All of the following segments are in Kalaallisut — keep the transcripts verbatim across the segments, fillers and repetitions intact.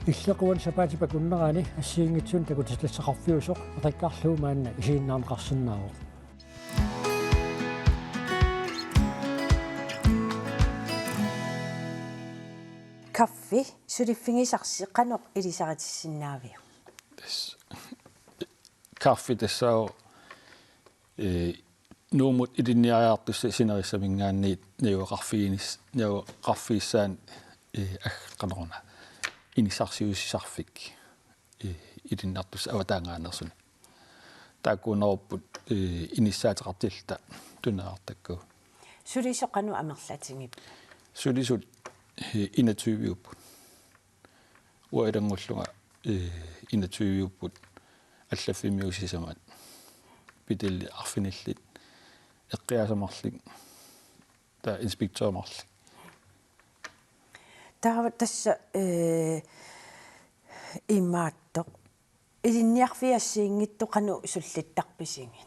Illequan sapaatip akunnerani assigiinngitsunik takutitassaqarfiusoq eqikkarlugu maanna isiginnaarneqarsinnaavoq. Kaffi suliffigisarsi qanoq ilisaritissinnaaviuk? Tassa kaffi tassaavoq, ee, Nuummut ilinniariartussat sinerissaminngaanniit najugaqarfiginis-, najugaqarfigissaannik, ee, ag-, qanoruna, inissarsiussisarfik, ee, ilinniartussat avataaninngaanneersunik. Taakkuunerupput, ee, inissaateqartilluta tuneqartakkagut. Sulisoq qanoq amerlatigippat? Sulisut, ee, enogtyve-upput. Uanga ilanngullunga, ee, enogtyve-upput allaffimmiut sisamat. Pedeli arfinillit. Eqqiaasa marluk. Taava inspektør marluk. Taava tassa, ee, imaattoq. Ilinniarfiit assigiinngitsut qanoq sullittarpisigit?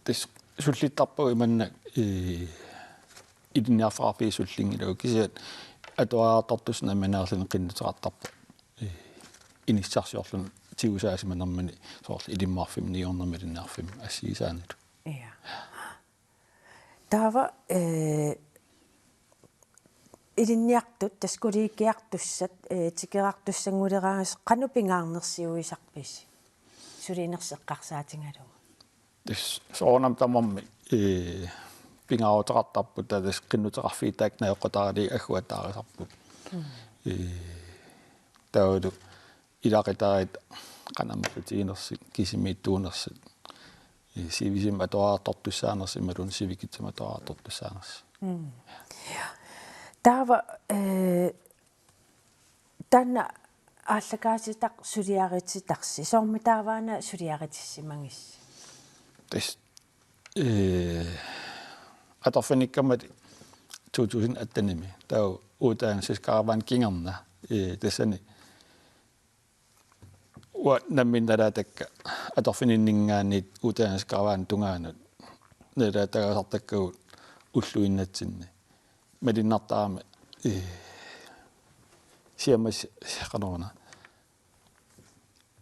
Tassa sullittarpagut imannak, ee, ilinniarfeqarfiit sullinngilagut, kisianni atuariartortussat nammineerluni qinnuteqartarput. Ee, inissarsiorluni tigusaasimanermini soorlu Ilimmarfimmi, niuernermi ilinniarfimmi assigisaanillu. Ja. Taava, ee, ilinniartut, tassa kollegiartussat, ee, tikeraartussannguleraangassi qanoq pingaarnersiuisarpisi sulinersi eqqarsaatigalugu? Tassa soorunami tamarmik, ee, pingaaruteqartarput, taava tassa qinnuteqarfiit taakku najoqqutarilikka agguataarisarput. Mm. Ee, taavalu ilaqutariit qanoq amerlatiginersut, kisimiittuunersut. Ee, sivisumik atuariartortussaanersut imaluunniit sivikitsumik atuariartortussaanersut. Mm. Taava, ee, taanna aallakaatitaq suliarititarsi. Soormitaava-una suliaritissimagissi? Tassa, ee, atorfinnikkammat to tusind attenimi. Taava uddannelseskaravaanip kingorna. Ee, tassani uanga nammineq nalaatakka atorfininninngaanniit uddannelseskaravaanip tungaanut nalaatagaasartakkagut ulluinnatsinni. Malunnartarami, ee, siammas-, qanoruna.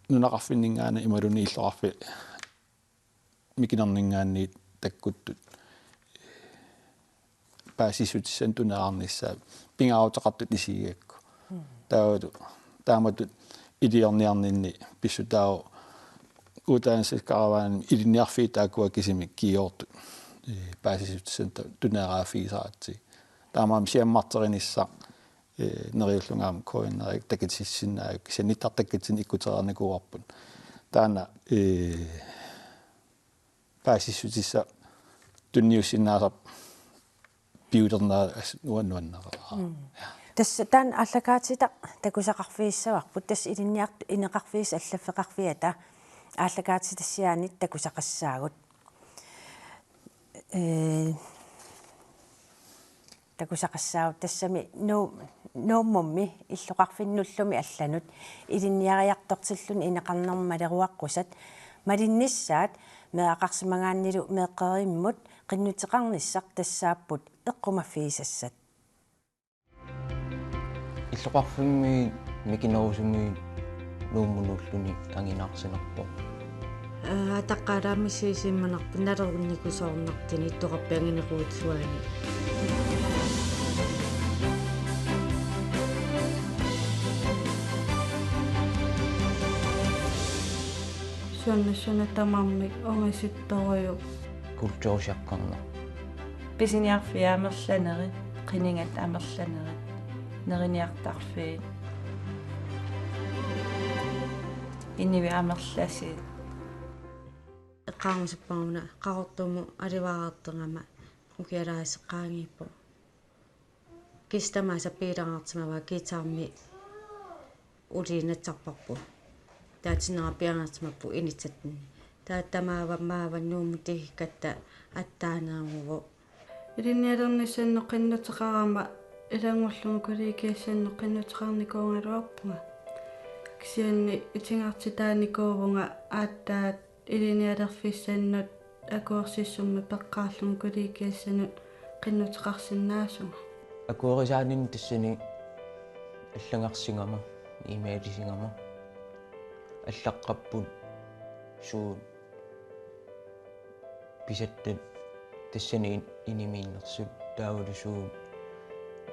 Nunaqarfinninngaanniit imaluunniit illoqarfiit mikinerninngaanniit takkuttut paasissutissanik tuneqarnissaat pingaaruteqartut isigigakku. Mm. Taavalu taamatut iliorniarninni pissutaavoq uddannelseskaravaanimi ilinniarfiit taakkua kisimik kiiortut, ee, paasissutissanik tu-, tuneqaaffigisaratsigit. Taamaammat siammarterinissaq, ee, neriullunga aamma K N R-ikkut takutissinnaajukkit, kisianni nittartakkatsinni ikkutereernikuuarput. Taanna, ee, paasissutissaq tunniussinnaasarput piulerneq assut nuannuanneraa. Mm. Tassa taanna aallakaatitaq takusaqarfigissavarput, tassa ilinniartut ineqarfiisa allaffeqarfiata aallakaatitassiaanit takusaqassaagut. Ee, takusaqassaagut tassami Nuu-, Nuummummi illoqarfinnullumi allanut ilinniariartortilluni ineqarnermut maleruaqqusat malinnissaat meeraqarsimagaannilu meeqqerivimmut qinnuteqarnissaq tassaapput eqqumaffigisassat. Illoqarfimmi mikinerusumi Nuummunuulluni anguniarsinnarpoq. Aa, ataqqaalaammi siisimanarput nalornikusoornartuni ittoqarpianginequutsuani. Sunaana tamarmik ungasittorujuk. Kulturchokkerneq. Pisiniarfiit amerlanerit, qinigat amerlanerit, neriniartarfiit, inuit amerlasuut. Eqqaamasapparuna Qaqortumut alivaararterama ukialaasseqqaangiippoq. Kisianni tamaasa piilaarsimavaa guitarimi uliinnatsarparput. Taava tinera piareersimappoq inissatsinni. Taava tamaava maava Nuummut tikikkatta attaanneeruvoq. Ilinnialernissannut qinnuteqarama ilanngullunga kollegiassannut qinnuteqarnikuugaluarpunga. Kisianni itigartitaanikuuvunga aatsaat ilinnialerfissannut akuersissummik peqqaarlunga kollegiassanut qinnuteqarsinnaasunga. Akuerisaaninni tassani allagarsigama, e-mailisigama allaqqapput suut pisattat tassani in-, inimiinnersut taavalu suut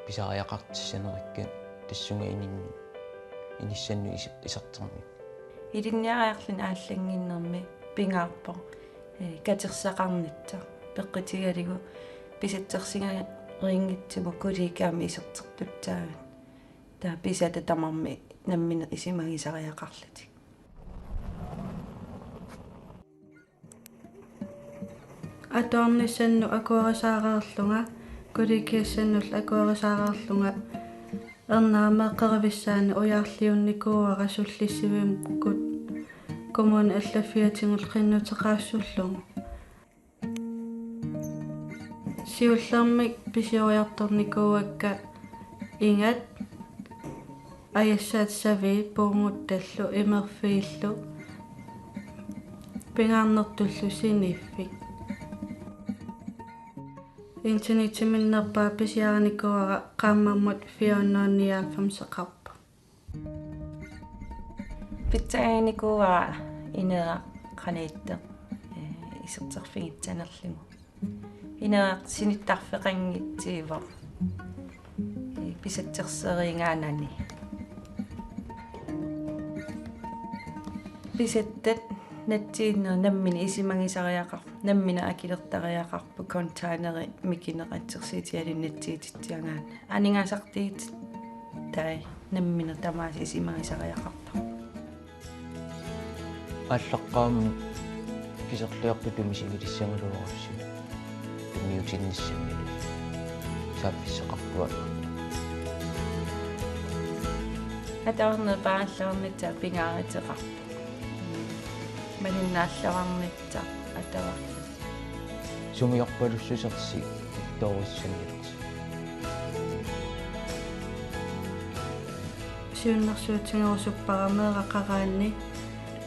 pisariaqartissanerikka tassunga ininni inissannut is-, iserternit. Ilinniariarluni aallannginnermi pingaarpoq, eh, katersaqarnissaq peqqutigalugu pisatsersigarinngitsumut kollegiami isertertussaagut. Taava pisatat tamarmik namminneq isumagisariaqarlutik. Atuarnissannut akuerisaareerlunga, kollegiassannullu akuerisaareerlunga, ernera meeqqerivissaani ujarliunnikuuara sullissivimmut kommuni allaffiatigullu qinnuteqaassullugu. Siullermik pisioriartornikuuakka ingat, ajassaat saviit puuguttallu imerfiillu pingaarnertullu siniffik. Internettiminnerpaaq pisiarinikuuara qaammammut fire hundrede nioghalvfemseqarpoq. Pitsaaginikuuara ineeraq qaniittoq, eh, iserterfigissanerlugu. Ineeraq sinittarfeqanngitsiivoq, eh, pisatsersereegaanani. Pisattat natsiinneq namminneq isumagisariaqar-, namminneq akilertariaqarput containeri mikineq assersuutigalugu natsiutitsiagaanni. Aningaasartuutit taava namminneq tamaasa isumagisariaqartarput. Aallaqqaammut kiserliortutut misigilissagaluarussi tunniutinnissammi saaffissaqarpunga. Atuarneq paaralluarnissaq pingaaruteqarpoq. Malinnaalluarnissaq atuarlugu. Sumiorpalussusersi toorissamilersi. Siunnersuutigerusuppara meeraqaraanni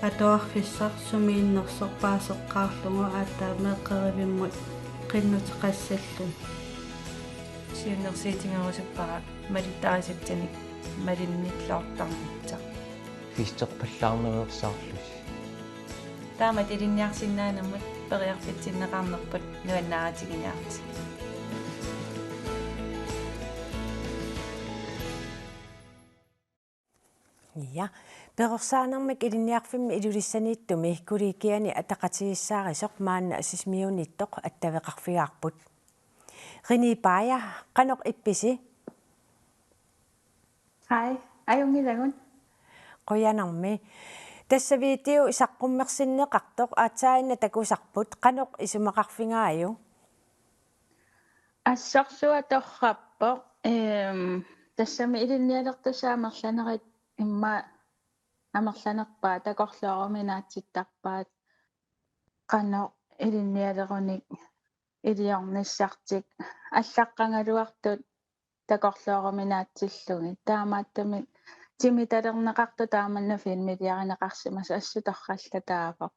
atuarfissaq sumiinnersoq paaseqqaarlugu aatsaat meeqqerivimmut qinnuteqassalluni. Siunnersuutigerusuppara malittarisassanik malinnilluartarnissaq. Fiisterpallaarnaveersaarlusi. Taamatut ilinniarsinnaanermut periarfissinneqarnerput nuannaarutiginiartigit. Ja, perorsaanermik ilinniarfimmi Ilulissaniittumi kollegiani ataqatigiissaarisoq maanna Sisimiunittoq attaveqarfigaarput. Rini Bager, qanoq ippisi? Hej, ajunngilagut. Qujanarmi. Tassa video saqqummersinneqartoq aatsaannguaq takusarput, qanoq isumaqarfigaajuk? Assorsuaq torrappoq, ehm, tassami ilinnialertussat amerlanerit immaqa amerlanerpaat takorlooruminaatsittarpaat qanoq ilinnialerunik iliornissartik allaqqagaluartut takorlooruminaatsillugit. Taamaattumik timitalerneqartut taamannak filmiliarineqarsimasut assut torrallataavoq.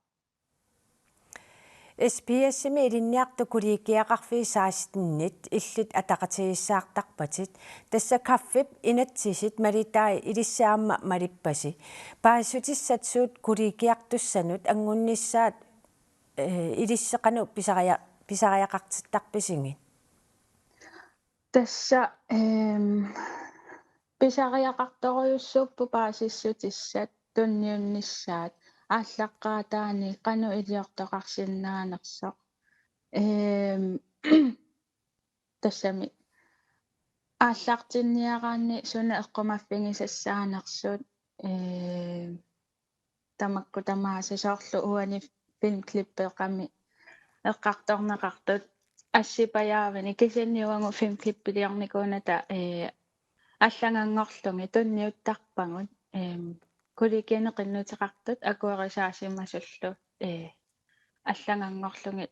S B S-imi ilinniartut kollegiaqarfiit sekstenit illit ataqatigiissaartarpatit. Tassa kaffip inatsisit malitai ilissi aamma malippasi. Paasissutissat suut kollegiartussanut anngunnissaat, eh, ilissi qanoq pisaria-, pisariaqartittarpisigit? Tassa, ehm, pisariaqartorujussuupput paasissutissat tunniunnissaat aallaqqaataani qanoq iliortoqarsinnaanersoq. Ehm, tassami aallartinniaraanni suna eqqumaffigisassaanersut, ehm, tamakku tamaasa soorlu uani filmklippeqami eqqartorneqartut assipajaavinik kisianni uagut filmklippiliornikuunata, eh, allaganngorlugit tunniuttarpagut, ehm, kollegiani qinnuteqartut akuerisaasimasullu, eh, allaganngorlugit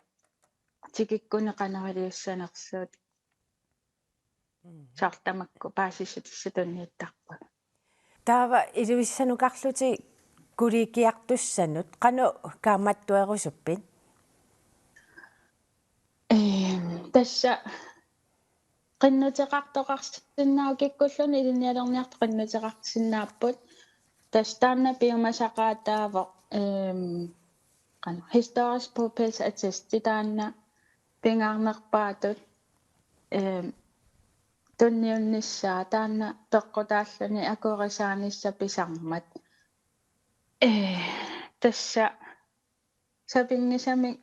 tikikkunik qanoq iliussanersut. Mm. Soorlu tamakku paasissutissat tunniuttarpagut. Taava Ilulissanukarlutit kollegiartussanut qanoq kaammattuerusuppit? Ehm, tassa qinnuteqartoqarsinnaavoq, kikkulluunniit ilinnialerniartut qinnuteqarsinnaapput. Tassa taanna piumasaqaataavoq, ehm, qanoq, historisk bopælsattesti taanna pingaarnerpaatut, ehm, tunniunnissaa taanna peqqutaalluni akuerisaanissaq pisarmat. Ee, tassa sapinngisamik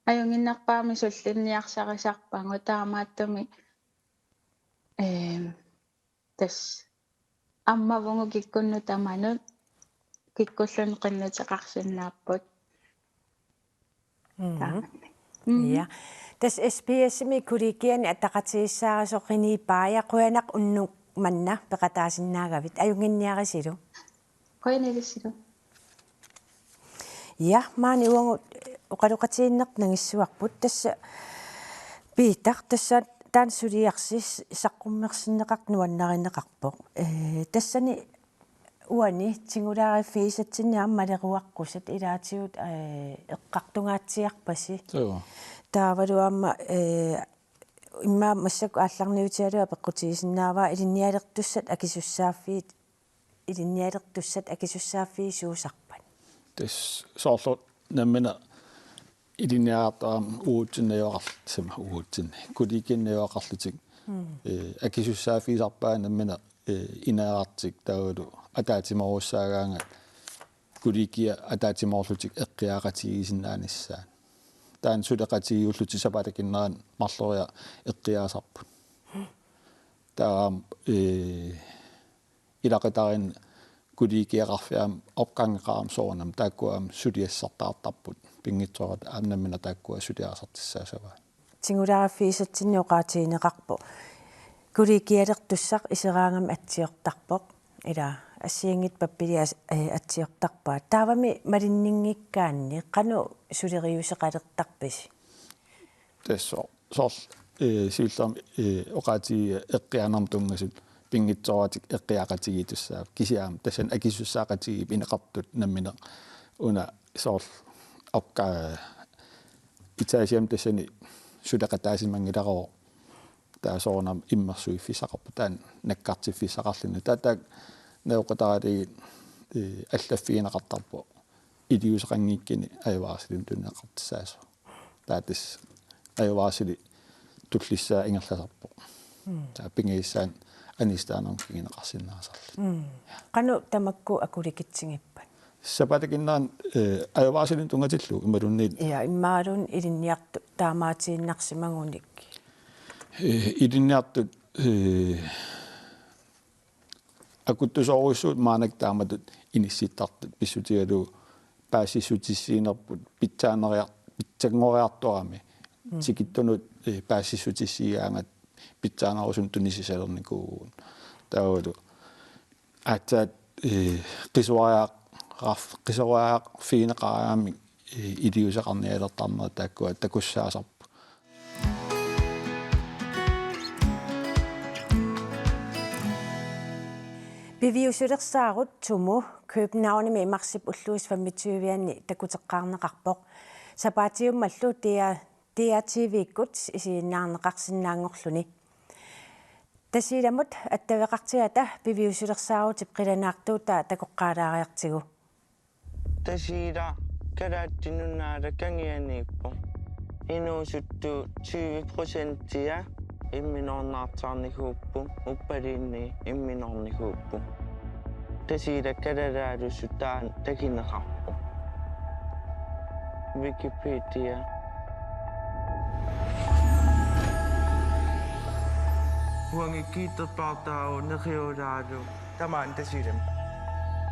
ajunnginnerpaamik sullinniarsarisarpagut, taamaattumik, ee, tassa ammavugut kikkunnut tamanut, kikkulluunniit qinnuteqarsinnaapput. Mhm. Taamaammat. Mhm. Ja. Tassa S B S-imi kollegiani ataqatigiissaarisoq René Bager, qujanaq unnuk manna peqataasinnaagavit, ajunnginniarisilu. Qujanarsuaq. Ja, maani uagut oqaloqatigiinnertut nangissuarput, tassa Piitaq, tassa taanna suliarsi saqqummersinneqartoq nuannarineqarpoq. Ee, tassani uani tingulaariffigisatsinni aamma maleruaqqusat ilaatigut, ee, eqqartungaatsiarpasi. Joo. Taavalu aamma, ee, immaqa massakkut aallarniutigalugu apeqqutigisinnaavara ilinnialertussat akisussaaffiit, ilinnialertussat akisussaaffiit suusarpat? Tassa soorlu nammineq ilinniartarami uatsinnut najugaqarlutik, sima uatsinnut, kollegiannajuaqarlutik. Mm. Ee, akisussaaffigisarpaat nammineq, ee, ineerartik taavalu ataatsimoorussaagaangat kollegiat ataatsimoorlutik eqqiaaqatigiissinnaanissaat. Taanna suleqatigiillutik sapaatip akunnerani marloriarlutik eqqiaasarput. Taava, ee, ilaqutariinnut kollegiaqarfiit aamma opgangeqarami soorunami taakkua aamma suliassartaartarput. Pinngitsooratik aamma nammineq taakkua suliarisartussaassavaat. Tingulaariffigisatsinni oqaatigineqarpoq kollegialertussaq iseraangami atsiortarpoq. Ila assigiinngitsut pappiliat as-, ee, atsiortarpaat. Taavami malinninngikkaanni qanoq suleriuseqalertarpisi? Tassa soorlu, ee, siullermik, ee, oqaatigiga eqqiaanermut tunngasut pinngitsooratik eqqiaaqatigiittussaapput. Kisianni aamma tassani akisussaaqatigiipput ineqartut nammineq, una soorlu opga-, etagemik tassani suleqataasimanngilaruvoq. Taava soorunami immersuiffissaqarpoq, taanna nakkartiffissaqarluni. Taava taakku najoqqutaralugit, ee, allaffigineqartarpoq iliuuseqanngikkunik ajugaasilinnut tunineqartussaassaaq. Taava tassa ajugaasili tullissaa ingerlasarpoq. Mm. Taava pingajussaannik anisitaanermik pigineqarsinnaasarlutik. Mm. Qanoq tamakku akulikitsigippat? Sapaatip akunnerani, ee, ajugaasilinnut tunngatillugu imaluunniit. Ja, imaluunniit ilinniartut taamaatiinnarsimagunik. Ee, ilinniartut, ee, akuttusoorujussuit maannakkut taamatut inissittartut pissutigalugu paasissutissiinerput pitsaaneriar-, pitsanngoriartorami. Mm. Tikittunut, ee, paasissutissiigaangat pitsaanerusunik tunisisalernikuuvugut. Taavalu aatsaat, ee, qisuariaqarf-, qisuariaqarfigineqaraangamik, ee, iliuuseqarnialertarnerat taakkua takussaasarput. Piviusulersaarut Tumu Københavnimi marsip ulluisa femogtyve-anni takuteqqaarneqarpoq. Sapaatiummallu D R, D R T V-kkut isiginnaarneqarsinnaanngorluni. Tasiilamut attaveqartigata piviusulersaarutip qilanaartuutaa takoqqaalaariartigu. Tasiilaq Kalaallit Nunaata kangianiippoq. Inuusuttut tyve procentia imminornaartarnikuupput, uppaluunniit imminornikuupput. Tasiilaq kalalaalusutaaq takuneqarpoq. Wikipedia. Uangi kiitterpaartaavoq neqiulaalu tamaani Tasiilami.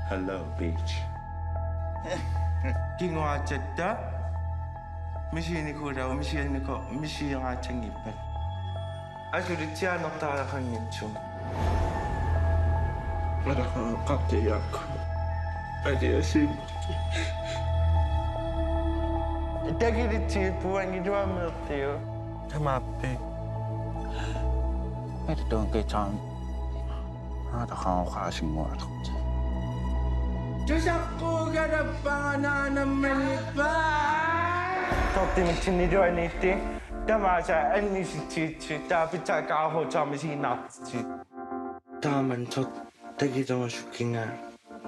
Hello, beach. Kinguaatsatta misiginikuullunga, misiginniko-, misigigaatsanngippat. Asuli tianertariaqanngitsumik. Alaqaqqaartiaakku. Aliasiim. Takilitsiippuangiluameertiu. Tamaappi. Mertuun kitaam. Alaqaqqaasinngualerti. Tusaqquugalappaga naanammanippa. Tortimitsinniluaniitti. Tamaasa annisitsit taapitsaakkaarhuutsarmi siinnaartitsit. Taaman sort takitorusukkinga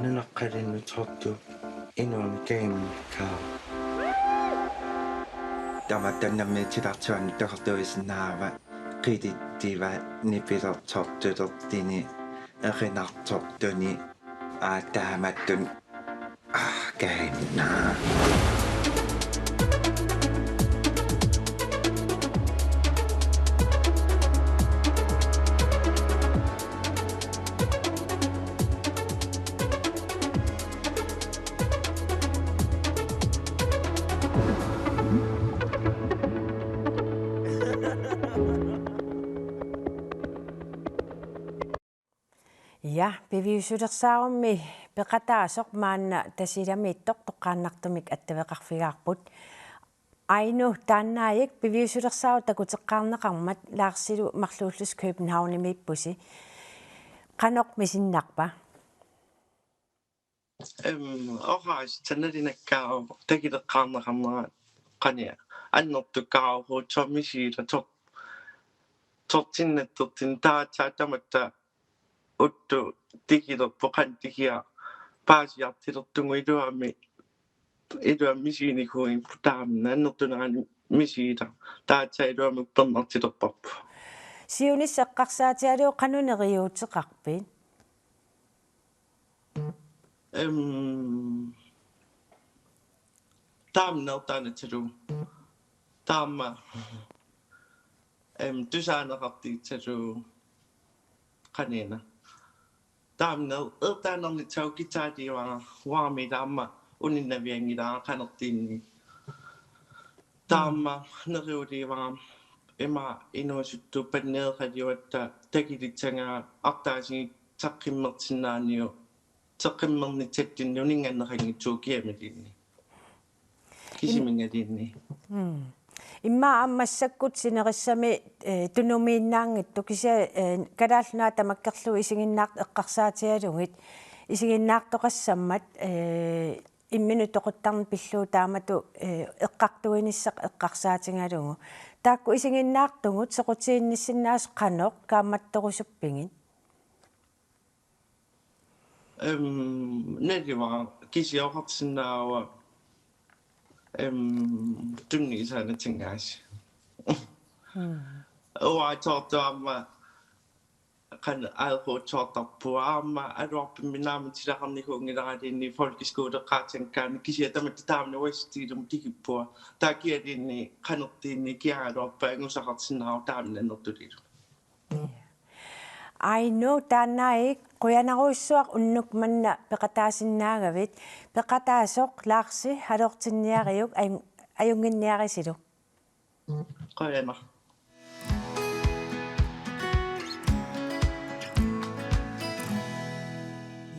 nunaqqalinnut sortu inuuni kagimmikkaa. Tamatta nammitsitartuani takortuisinnaava qilittiva nipilersortulertini erinarsortuni aataamattun. Ah, kære. Ja, piviusulersaarummi peqataasoq maanna Tasiilamiittoq toqqaannartumik attaveqarfigaarput. Ainu, taannaajik piviusulersaarut takuteqqaarneqarmat Larsilu marluullusi Københavnimiippusi. Qanoq misinnarpa? Em, oqaasitsa nalinakkaavoq takileqqaarneqarnera qania annertukkaarhuutsumik siila tor-, tortinnattortin taatsa tamatta uttu tikilerpoq qantigia paasiartilertugu iluami iluami misiinikuuipput taamna annertunerani misiila taatsa iluami uppernartilerparput. Siunissaq eqqarsaatigalugu qanoq neriuuteqarpit? Em, taamna ertaanatsalu. Taama. Em, tusaaneqartiitsalu. Qaniina. Taamna ertaanernitsagut kitaaliivara uarmi taama uninnavianngilara qanertiinni. Taama neriuliivara ima inuusuttut panneeraliuatta takilitsagaa artaasigit saqqummersinnaaniuk saqqummernissatsinnut uninnganneqanngitsuugut kiamilinni. Kisiminngalinni. Mm. Immaqa aamma massakkut sinerissami, eh, tunumiinnaanngitsoq kisianni, eh, Kalaallit Nunaat tamakkerlugu isiginnaart-, eqqarsaatigalugit isiginnaartoqassammat, eh, imminut toquttarneq pillugu taamatut, eh, eqqartuinissaq eqqarsaatigalugu. Taakku isiginnaartugut soqutiginnissinnaasoq qanoq kaammattorusuppigit? Em, nalivara kisioqarsinnaava, em, tunniusaanatingaasi. Mm. Uatortuarma qan aeqquutsoortarpua aamma aluarpimmi naamik tilaqarnikuunngilara liinni folkeskoleqaatankkaani kisianni tamatta taamna uassutiilum tikippua. Taava kialiinni qanertiinni kiagaluarpa angusaqarsinnaavoq taamna annertulilu. Ainu, taannaajik qujanarujussuaq unnuk manna peqataasinnaagavit, peqataasoq Larsi alutortinniariuk ajun-, ajunnginniarisilu. Qujanaq.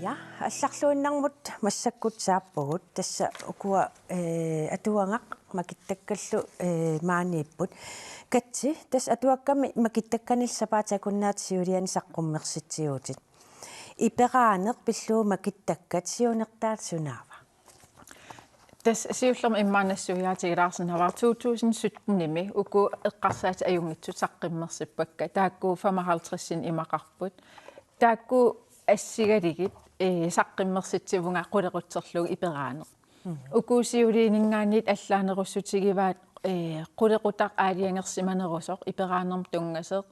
Ja, allarluinnarmut massakkut saappugut, tassa ukua, eh, atuagaq makittakkallu, eh, maaniipput. Katsi, tassa atuakkami makittakkanillu sapaatip akunnaata siuliani saqqummersitsigutit. Iperaaneq pillugu makittakkat siunertaat sunaava? Tassa siullermik immaqa nassuiaatigilaarsinnaavat to tusind syttenimi uku eqqarsaatit ajunngitsut saqqummersippakka. Taakku femoghalvtredsinik imaqarput. Taakku assigalugit, eh, saqqummersitsivunga qulequtserlugu iperaaneq. Mhm. Uku siuliininngaanniit allaanerussutigivaat, eh, qulequtaq aalajangersimanerusoq, iperaanermut tunngasoq,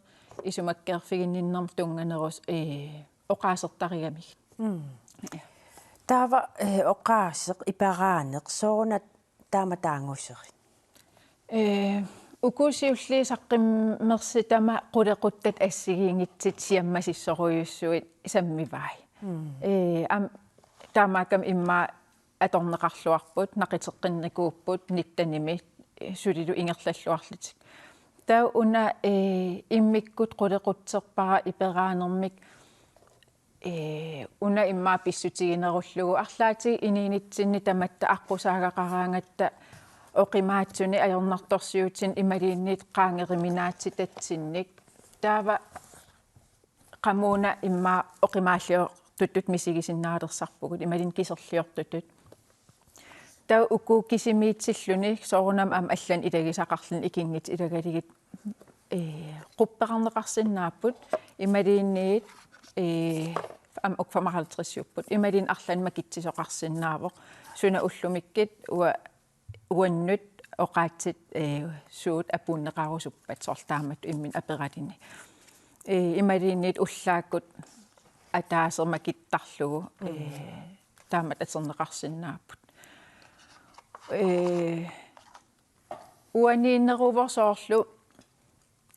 isumakkeerfiginninnermut tunnganerus-, eh, oqaasertarigamigit. Mm. Ja. Taava, eh, oqaaseq iperaaneq sooruna taama taanguserit? Eh, uku siulliit saqqummersitama qulequttat assigiinngitsut siammasissorujussuit sammivai. Mm. Eh, am-, taamaakkami immaqa atorneqarluarput, naquteqqinnikuupput nittenimi, eh, sulilu ingerlalluarlutik. Taava una, eh, immikkut qulequtserpara iperaanermik, eh, una immaqa pissutiginerullugu arlaatigut inuunitsinni tamatta aqqusaagaqaraangatta oqimaatsunik ajornartorsiutinik imaluunniit qaangeruminaatsitatsinnik. Taava qamuuna immaqa oqimaalliortutut misigisinnaalertarpugut, imaluunniit kiserliortutut. Taava uku kisimiitsilluni soorunami aamma allanik ilagisaqarluni ikinngitsut ilagalugit, ee, quppeqarneqarsinnaapput imaluunniit, ee, aamma uku femoghalvtredsiupput imaluunniit arlaannik makitsisoqarsinnaavoq suna ullumikkut ua-, uannut oqaatsit, ee, suut apuunneqarusuppat soorlu taamatut imminut aperaluni. Ee, imaluunniit ullaakkut ataaseq makittarlugu, ee, taamatut atorneqarsinnaapput. Ee, uaniinneruvoq soorlu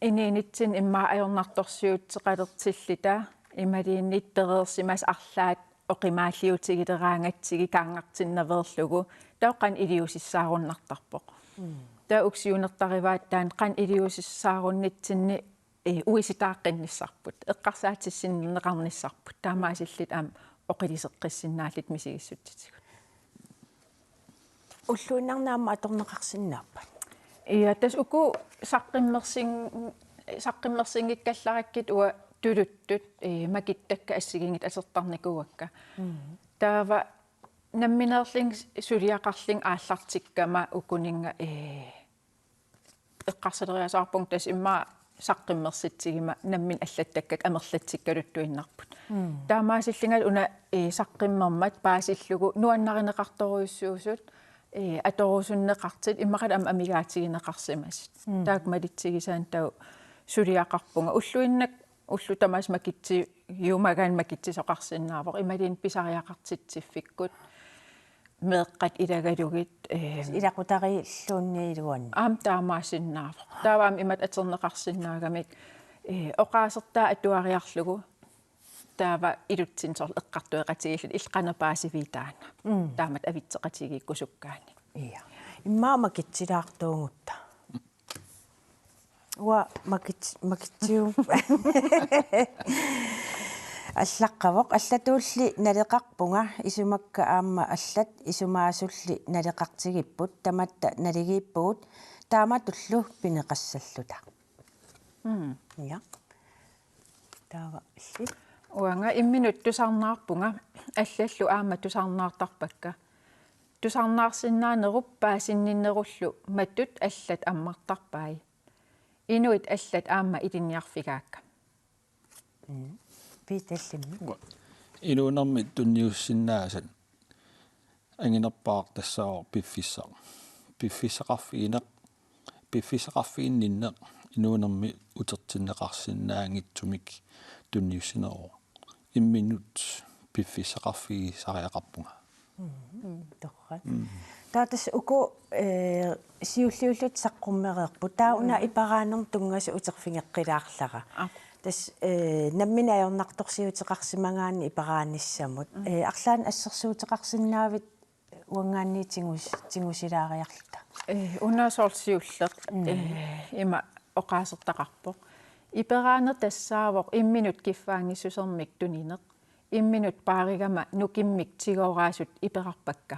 inuunitsinni immaqa ajornartorsiuteqalertilluta imaluunniit pereersimasut arlaat oqimaalliutigileraangatsigit kaanngartinnaveerlugu taava qanoq iliuusissaarunnartarpoq. Taava uku siunertarivaat taanna qanoq iliuusissaarunitsinni, ee, uisitaaqqinnissaarput, eqqarsaatissinnaaneqarnissaarput, taamaasilluta aamma oqiliseqqissinnaalluta misigissutitigut. Ulluinnarni aamma atorneqarsinnaappat? Ja, tassa uku saqqummersin-, saqqummersinngikkallarakkit uanga tuluttut, ee, makittakkat assigiinngitsut atortarnikuuakka. Taava nammineerlunga suliaqarlunga aallartikkama ukuninnga, ee, eqqarsaleriasaarpunga tassa immaqa saqqummersitsiguma nammineq allattakkakka amerlatsikkaluttuinnarput. Taamaasillunga una, ee, saqqummermat paasillugu nuannarineqartorujussuusut, ee, atorusunneqartut immaqalu aamma amigaatigineqarsimasut. Taakku malitsigisaanik taava suliaqarpunga. Ulluinnarni ullut tamaasa makitsiumagaanni makitsisoqarsinnaavoq imaluunniit pisariaqartitsiffikkut meeqqat ilagalugit, ee, ilaqutariilluunniit iluanni. Aamma taamaasinnaavoq. Taava aamma imatut atorneqarsinnaagamik, ee, oqaasertaa atuariarlugu taava ilutsinni soorlu eqqartueqatigiilluta illit qanoq paasiviit taanna. Taamatut avitseqatigiikkusukkaanni. Ja. Immaqa makitsilaartuugutta. Uanga makit-, makitsiu-, allaqqavoq, allatuulli naleqarpunga, isumakka aamma allat isumaasulli naleqartigipput, tamatta naligiippugut, taamatullu pineqassalluta. Mm. Ja. Taava illit? Uanga imminut tusarnaarpunga, allallu aamma tusarnaartarpakka. Tusarnaarsinnaanerup paasinninnerullu matut allat ammartarpai. Inuit allat aamma ilinniarfigaakka. Mm. Piitallimmi. Inuunermi tunniussinnaasat anginerpaaq tassaavoq piffissaq. Piffissaqarfigineq, piffissaqarfiginninneq inuunermi utertinneqarsinnaanngitsumik tunniussineruvoq. Imminut piffissaqarfigisariaqarpunga. Mm. Torrak. Mm. Taava tassa uku, eh, siulliullutik saqqummereerput. Taava una, mm, iperaanermut tunngasut uterfigeqqilaarlara. Aa. Tassa, eh, nammineq ajornartorsiuteqarsimagaanni iperaanissamut. Mm. Eh, arlaannik assersuuteqarsinnaavit uanngaanniit tigus-, tigusilaariarluta? Eh, una soorlu siulleq. Mm. Eh, ima oqaasertaqarpoq. Iperaaneq tassaavoq imminut kiffaanngissusermik tunineq. Imminut paarigama nukimmik tigooraasut iperarpakka.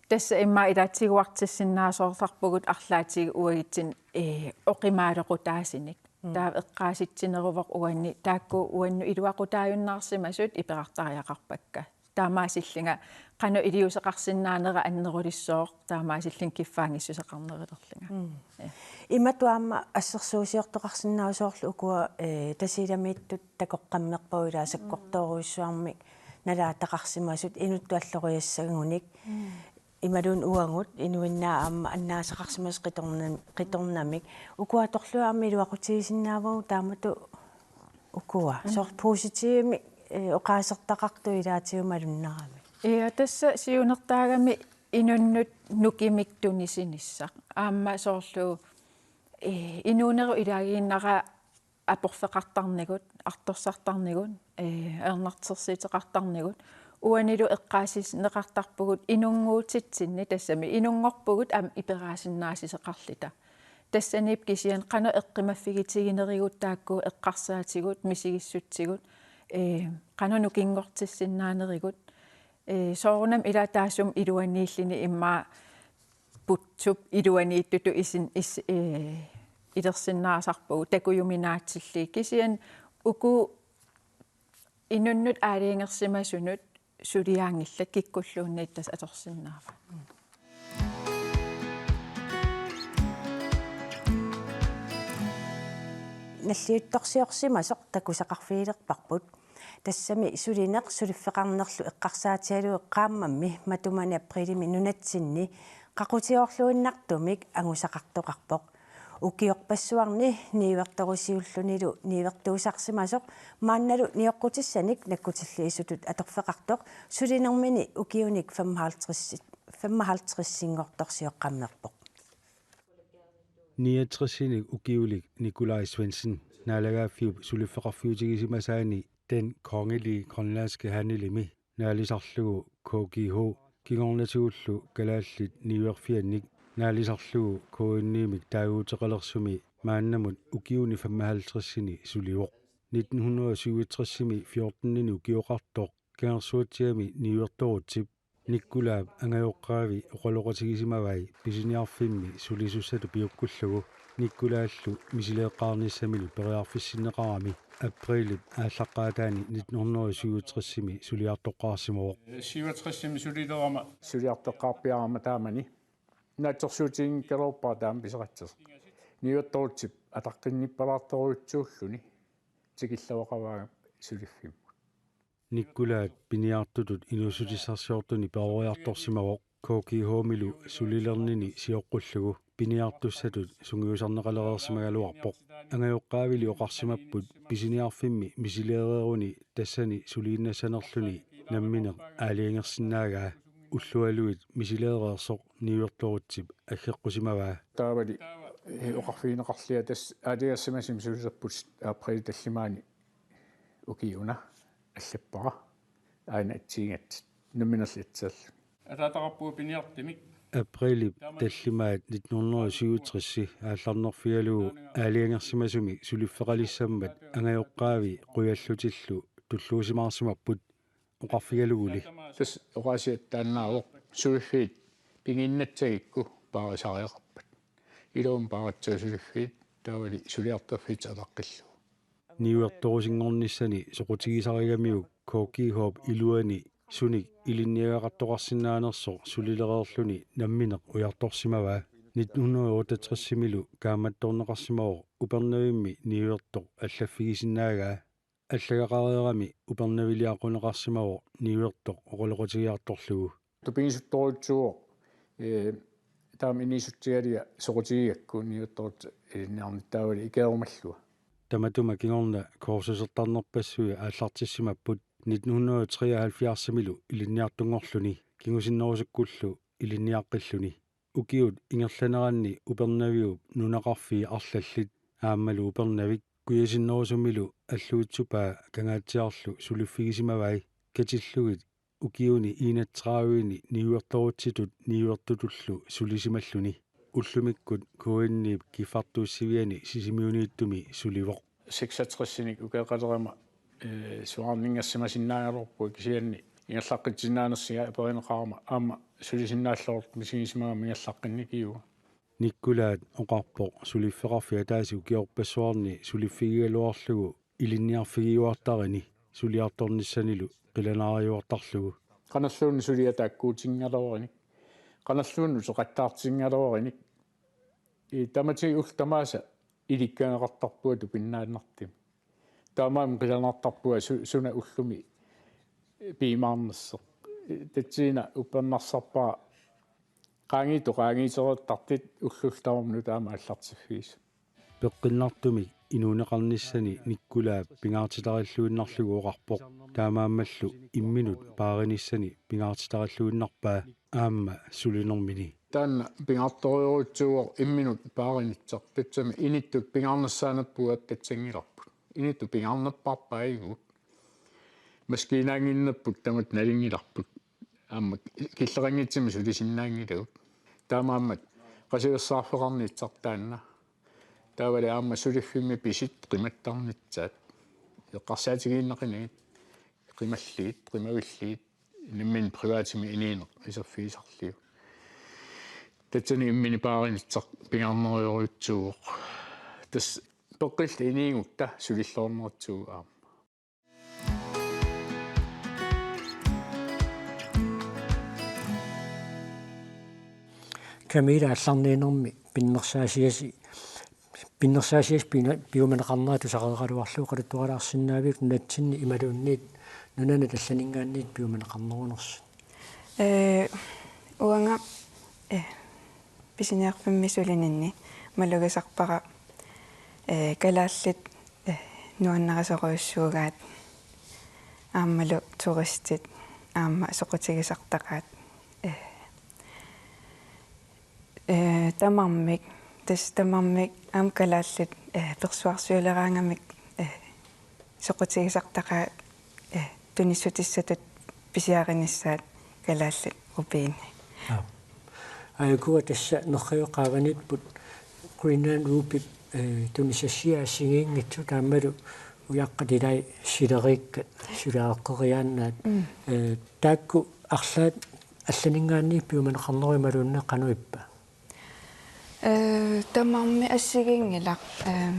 Tassa immaqa ilaa tiguartissinnaasoortarpugut arlaatigut uagutsinnut, ee, oqimaalequtaasunik. Mm. Taava eqqaasitsineruvoq uani taakku uannut iluaqutaajunnaarsimasut iperartariaqarpakka. Taamaasillunga qanoq iliuuseqarsinnaanera annerulissooq, taamaasillunga kiffaanngissuseqarnerulerlunga. Mm. Ja. Imatut aamma assersuusiortoqarsinnaavoq soorlu ukua, ee, Tasiilamiittut takoqqammerpagut ilaa, mm, sakkortoorujussuarmik nalaataqarsimasut inuttut alloriassagunik. Mm. Imaluunniit uagut inuinnaat aamma annaasaqarsimasut qitorna-, qitornamik. Ukua atorlugit aamma iluaqutigisinnaavagut taamatut ukua. Mm. Soorlu positivimik, ee, oqaasertaqartut ilaatigut malunnarami. Ja, tassa siunertaagami inunnut nukimmik tunisinissaq. Aamma soorlu, ee, inuunerup ilaaginnera aporfeqartarnigut, artorsartarnigut, ee, ajornartorsiuteqartarnigut, uanilu eqqaasineqartarpugut inunnguutitsinni, tassami inunngorpugut aamma iperaasinnaassuseqarluta. Tassaniippoq kisianni qanoq eqqumaffigitiginerigut taakku eqqarsaatigut, misigissutsigut, ee, qanoq nukinngortissinnaanerigut, ee, soorunami ilaa taassuma iluaniilluni immaqa putsup iluaniittutut isin-, is-, ee, ilersinnaasarpugut takujuminaatsillugu, kisianni uku inunnut aalajangersimasunut suliaanngillat kikkulluunniit tassa atorsinnaavaat. nalliuttorsiorsimasoq takusaqarfigilerparput. Tassami sulineq suliffeqarnerlu eqqarsaatigalugu qaammammi matumani aprilimi nunatsinni qaqutigoorluinnartumik angusaqartoqarpoq. Ukiorpassuarni niuertorusiullunilu niuertuusarsimasoq maannalu nioqqutissanik nakkutilliisutut atorfeqartoq sulinermini ukiunik femoghalvtreds, femoghalvtredsinngortorsioqqammerpoq. Niogtresinik ukiulik Nikolaj Svendsen Naalagaaffiup suliffeqarfiutigisimasaani Den Kongelige Grønlandske Handelimi naalisarlugu K G H kingornatigullu Kalaallit Niuerfiannik naalisarlugu K N I-mik taaguuteqalersumi maannamut ukiuni femoghalvtredsini sulivoq. Nitten hundrede og syvogtresimi fjortenini ukioqartoq Kangersuatsigami niuertorutsip Nikkulaap angajoqqaavi oqaloqatigisimavai pisiniarfimmi sulisussatut piukkullugu Nikkulaallu misileeqqaarnissamilu periarfissinneqarami aprilip aallaqqaataani nitten hundrede og syvogtresimi suliartoqqaarsimavoq. Syvogtresimi sulilerama. Suliartoqqaarpiarama taamani. Naatsorsuutiginngikkaluarpara taama piseqassasoq. Niuertorutsip ataqqinnippalaartorujussuulluni tikilluaqavaanga suliffimmut. Nikkulaat piniartutut inuussutissarsiortuni peroriartorsimavoq K G H-milu sulilernini sioqqullugu piniartussatut sungiusarneqalereersimagaluarpoq. Angajoqqaavili oqarsimapput pisiniarfimmi misileereeruni tassani suliinnassanerluni nammineq aalajangersinnaagaa. Ullualuit misileereersoq niuertorutsip aggeqqusimavaa. Taavali, eh, oqarfigineqarlia tassa aalajangersimasumik sulilerput april tallimaani ukiuna allappara. Aana atsiingat namminerlu atsaallu. Ataataqarpugut piniartumik. Aprilip tallimaat nitten hundrede og syvogtres aallarnerfigalugu aalajangersimasumik suliffeqalissammat angajoqqaavi qujallutillu tulluusimaarsimapput oqarfigaluguli. Tassa oqaasiattaannaavoq suliffiit pigiinnassagikku paarisariaqarpat. Iluamik paaratsaat suliffiit taavali suliartorfiit ataqqillugu. Niuertorusinngornissani soqutigisarigamiuk K G H-p iluani sunik ilinniagaqartoqarsinnaanersoq sulilereerluni nammineq ujartorsimavaa. Nitten hundrede og otteogtresimilu kaammattorneqarsimavoq Upernavimmi niuertoq allaffigisinnaagaa. Allagaqareerami Upernaviliaqquneqarsimavoq niuertoq oqaloqatigiartorlugu. Tupigisuttorujussuuvoq, ee, taama inuussutsigalugu soqutigigakku niuertorutsip ilinniarnissaq taavali ikeerumallua. Tamatuma kingorna kursusertarnerpassui aallartissimapput nitten hundrede og treoghalvfjerdsimilu ilinniartunngorluni kingusinnerusukkullu ilinniaqqilluni. Ukiut ingerlaneranni Upernaviup nunaqarfii arlallit aammalu Upernavik kujasinnerusumilu Alluitsupaa Kangaatsiarlu suliffigisimavai katillugit ukiuni enogtredivini niuertorutsitut niuertutullu sulisimalluni. Ullumikkut K N I-p kiffartuussiviani Sisimiuniittumi sulivoq. Seksogtresinik ukeeqalerama, ee, soraarninngassimasinnaagaluarpunga kisianni ingerlaqqitsinnaanersunga aperineqarama aamma sulisinnaalluartut misigisimagama ingerlaqqinnikkivunga. Nikkulaat oqarpoq suliffeqarfik ataaseq ukiorpassuarni suliffigigaluarlugu ilinniarfigiuartarini suliartornissanilu qilanaariuartarlugu. Qanorluunniit suliaq taakkuutinngaluarinik. Qanorluunniit uteqattaartinngaluarinik. Ii, tamatigut ullut tamaasa ilikkagaqartarpunga tupinnaannartumik. Taamaammat qilanaartarpunga su-, suna ullumi piumaarnersoq. Tassani uppernarsarpara qaangiittut qaangiitereertartut ullullu tamarmik nutaamik aallartiffigisut. Peqqinnartumik inuuneqarnissani Nikkulaap pingaartitarilluinnarlugu oqarpoq. Taamaammallu imminut paarinissani pingaartitarilluinnarpaa aamma sulinermini. Taanna pingaartorujussuuvoq imminut paarinissaq, tassami inuttut pingaarnissaanerput attatsanngilarput. Inuttut pingaarnerpaarpaagut. Maskiinaannginnerput tamatta nalunngilarput. Aamma killeqanngitsumik sulisinnaanngilagut. Taamaammat qasuersaarfeqarnissaq taanna. Taavali aamma suliffimmi pisut qimattarnissaat. Eqqarsaatigiinnaqinagit qimallugit, qimavillugit, nammineq privatimi inuuneq iserfigisarlugu. Tassani imminut paarinissaq pingaarnerujussuuvoq. Tassa peqqilluta inuugutta sulilluarnerujussuuvoq aamma. Camilla, allarniinermi pinnersaasiasi pinnersaasiassat pina-, piumaneqarnerat tusaqaraluarlugu oqaluttualaarsinnaaviuk nunatsinni imaluunniit nunanit allaninngaanniit piumaneqarnerunersut? Ee, uanga, ee, pisiniarfimmi sulininni malugisarpara, ee, kalaallit, ee, nuannarisorujussuugaat aammalu turistit aamma soqutigisartaqaat, ee, ee, tamarmik, tassa tamarmik aamma kalaallit, ee, persuarsiuleraangamik, ee, soqutigisartaqaat, ee, tunissutissatut pisiarinissaat kalaallit rubinit. Aa. Aajuku tassa nerriviup qaavaniipput Greenland Ruby, ee, tunisassiat assigiinngitsut aammalu ujaqqat ilaat sileriikkat suliareqqeriaannaat. Mm. Ee, taakku arlaat allaninngaanniit piumaneqarnerup imaluunniit qanoq ippa? Ee, tamarmik assigiinngilaq, ehm,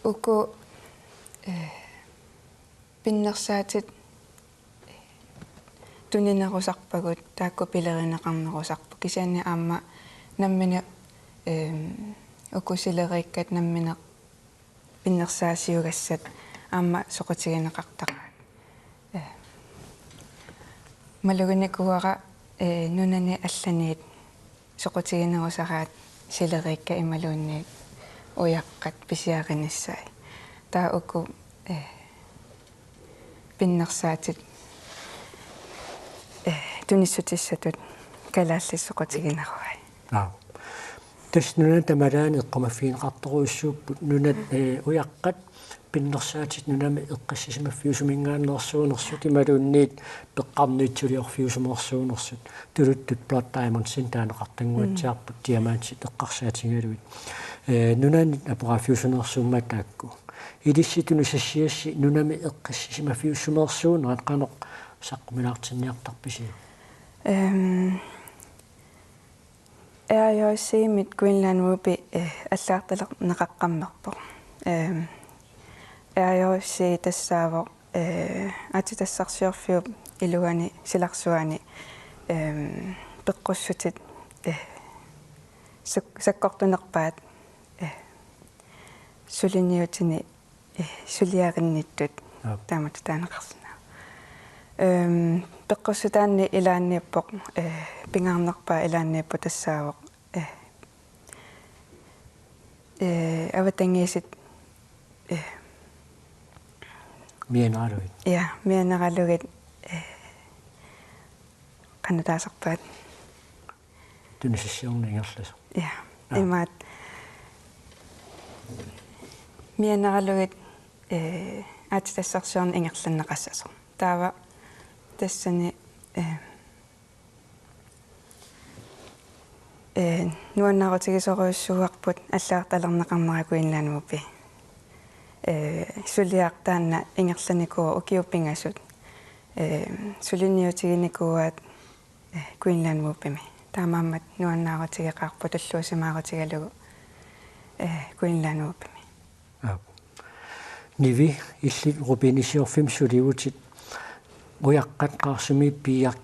uku, ee, pinnersaatit tuninerusarpagut taakku pilerineqarnerusarput kisianni aamma nammineq, ehm, uku sileriikkat nammineq pinnersaasiugassat aamma soqutigineqartaqaat. Ee, maluginikuuara, ee, nunanit allanit soqutiginerusaraat sileriikkat imaluunniit ujaqqat pisiarinissaat. Taava uku, ee, pinnersaatit, ee, tunissutissatut kalaallit soqutigineruai. Aa. Tassa nunat tamalaani eqqumaffigineqartorujussuupput nunat, ee, ujaqqat pinnersaatit nunami eqqassisimaffiusuminngaanneersuunersut imaluunniit peqqarniitsuliorfiusumoorsuunersut. Tuluttut Blood Diamondsinik taaneqartannguatsiarput, mm, diamantit eqqarsaatigalugit. Ee, nunanit aporaaffiusuneersuummat taakku. Ilissi tunisassiassi nunami eqqassisimaffiusumeersuunerat qanoq saqqumilaartinniartarpisiuk? Ehm, R J C-mit Greenland Ruby, eh, allagartalerneqaqqammerpoq. Ehm, R J C tassaavoq, eh, aatsitassarsiorfiup iluani silarsuani, ehm, peqqussutit, eh, sak-, sakkortunerpaat, eh, suliniutini, eh, suliarinnittut. Aap. Taamatut taaneqarsinnaavoq. Ehm, peqqussutaanni ilaanniippoq, eh, pingaarnerpaat ilaanniippoq tassaavoq, eh, eh, avatangiisit, eh, mianeralugit. Ja, mianeralugit, eh, qanoq taasarpaat. Tunisassiorneq ingerlasoq. Ja, aa, imaattoq. Mianeralugit, eh, aatsitassarsiorneq ingerlanneqassasoq. Taava tassani, eh, eh, nuannaarutigisorujussuuarput allagartalerneqarnera Greenland Ruby. Eh, suliaq taanna ingerlanikuuvoq ukiut pingasut. Eh, suliniutiginikuuaat, eh, Greenland Rubymik. Taamaammat nuannaarutigeqaarput tulluusimaarutigalugu, eh, Greenland Rubymik. Aap. Nivi, illit rubinisiorfimmik sulivutit, ujaqqat Qaarsumiit piiak-,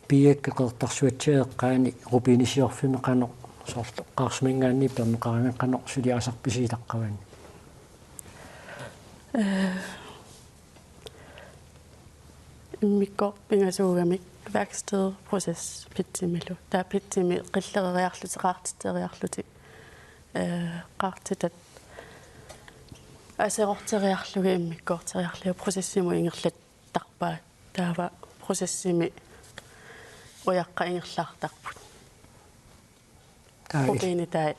piiakkat Qeqertarsuatsiaat eqqaani rubinisiorfimmi qanoq, soorlu Qaarsuminngaanniit pineqaraangat, qanoq suliarisarpisi ilaqqavani? Eh, immikkoortut pingasuugamik værksted, proces, pitsimilu. Taava pitsimi qillereriarlutik, qaartitseriarlutik, eh, qaartitat aserorteriarlugit immikkoorteriarlugit processimut ingerlattarpaat. Taava processimi ujaqqat ingerlaartarput. Taava il- Rubinit taava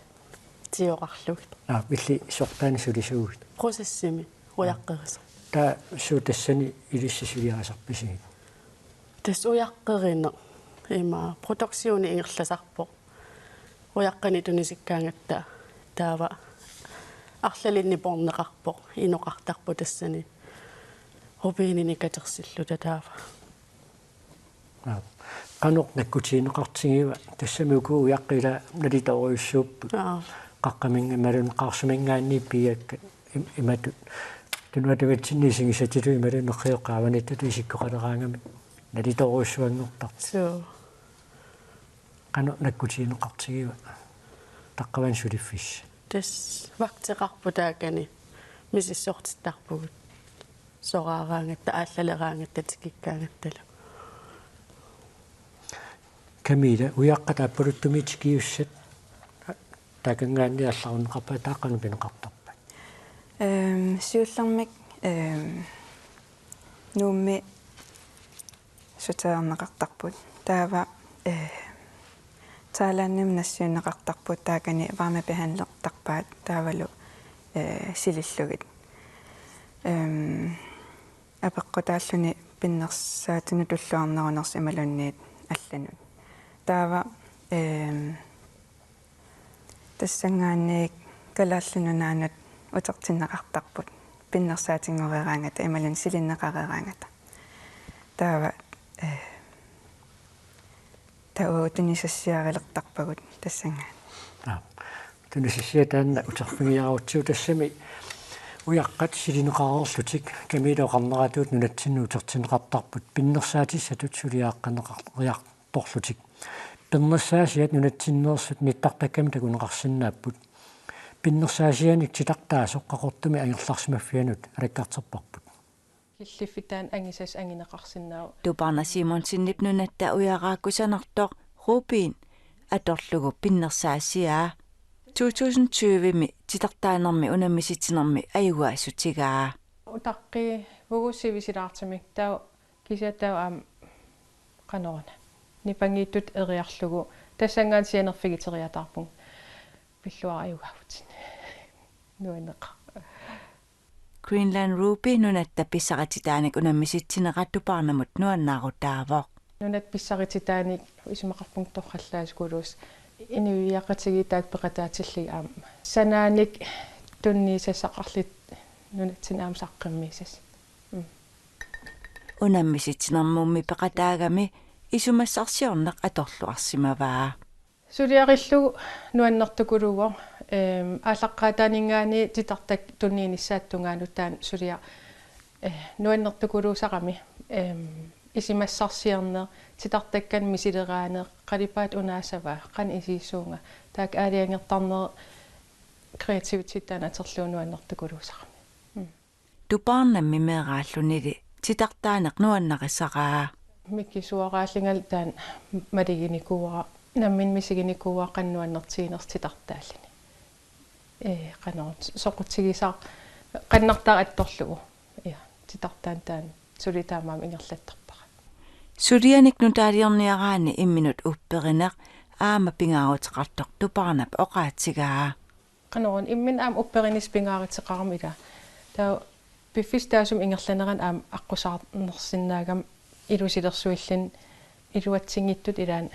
tioqarlugit. Aa, illit sortaanik sulisuugit? Processimi ujaqqerisoq. Taava suut tassani ilissi suliarisarpisigit? Tassa ujaqqerineq ima produktioni ingerlasarpoq. Ujaqqanik tunisikkaangatta taava arlalinnik poorneqarpoq, inoqartarpoq tassani rubininik katersilluta taava. Aap. Qanoq nakkutigineqartigiva, tassami uku ujaqqat ila nalitoorujussuupput. Aap. Qaqqaminnga-, imaluunniit Qaarsuminngaanniit piiakkat im-, imatut. Tunuatungaatsinni isigisatilu imaluunniit nerriviup qaavaniittutut isikkoqaleraangamik nalitoorujussuanngortarput. Suu. Qanoq nakkutigineqartigiva? Taqqavani suliffissat? Tassa vagteqarput taakani misissortittarpugut. Soraaraangatta, aallaleraangatta, tikikkaangattalu. Camilla, ujaqqat aappaluttumiit tikiussat taakanngaanniit allarunneqarpat taava qanoq pineqartarpat? Ehm, siullermik, ehm, Nuummi suteerneqartarput. Taava, eh, Thailandimi nassiunneqartarput taakani varmebehandlertarpaat taavalu, eh, silillugit. Ehm, apeqqutaalluni pinnersaatinut tulluarnerunersoq imaluunniit allanut. Taava, ehm, tassanngaanniit Kalaallit Nunaannut utertinneqartarput pinnersaatinngoreraangata imaluunniit silinneqareeraangata. Taava, eh, taava tunisassiarilertarpagut tassanngaanniit. Aa. Tunisassiaq taanna uterfigiarutsigu, tassami ujaqqat silineqareerlutik Camilla oqarneratuut nunatsinnut utertinneqartarput pinnersaatissatut suliaqqinneqar-, -riartorlutik. Pinnersaasiat nunatsinneersut nittartakkami takuneqarsinnaapput. Pinnersaasianik titartaasoq Qaqortumi angerlarsimaffianut alakkarterparput. Killiffittaaq angisassaq angineqarsinnaavoq. Tupaarnaq Simonsenip nunatta ujaraaq kusanartoq Ruben atorlugu pinnersaasiaa to tusind tyve-mi titartaanermi unammisitsinermi ajugaasutigaa. Utaqqivugut sivisuumik taava kisianni taava aamma qanoruna. Nipangiittut eriarlugu tassanngaanniit sianerfigiteriataarpunga. Pilluarujugaavut. Nuanneqaaq. Greenland Ruby nunatta pissarititaanik unammisitsinera Tupaarnamut nuannaarutaavoq. Nunatta pissarititaanik isumaqarpunga torrallaasukuluusoq inuiaqatigiit taakku peqataatillugit aamma. Sanaanik tunniussaqarlutik nunatsinni aamma saqqummiussasoq. Mm. Unammisitsinermummi peqataagami isumassarsiorneq atorluarsimavaa. Suliarillugu nuannertukuluuvoq, ehm, aallaqqaataaninngaanniit titartakkat tunniunissaata tungaanut taanna suliaq, eh, nuannertukuluusarami, ehm, isumassarsiorneq, titartakkannik misileraaneq, qalipaatit unaassavaat, qanoq isigissuunga, taakku aalajangertarneq kreativiteti taanna atorlugu nuannertukuluusarami. Mm. Tupaarnammi meeraallunili titartaaneq nuannarisaraa. Mikisuaraallungalu taanna maluginikuuara, nammineq misiginikuuara qanoq nuannertiginersoq titartaalluni. Ee, qanoq soqutigisaq qannartaa attorlugu. Ja, titartaannik taanna suli taamaammat ingerlattarpara. Sulianik nutaaliorniaraanni imminut upperineq aamma pingaaruteqartoq Tupaarnap oqaatigaa. Qanoruna imminut aamma upperinissaq pingaaruteqarami ila. Taava piffissaq taassuma ingerlanerani aamma aqqusaarnersinnaagami ilusilersuilluni iluatsinngitsutut ilaanni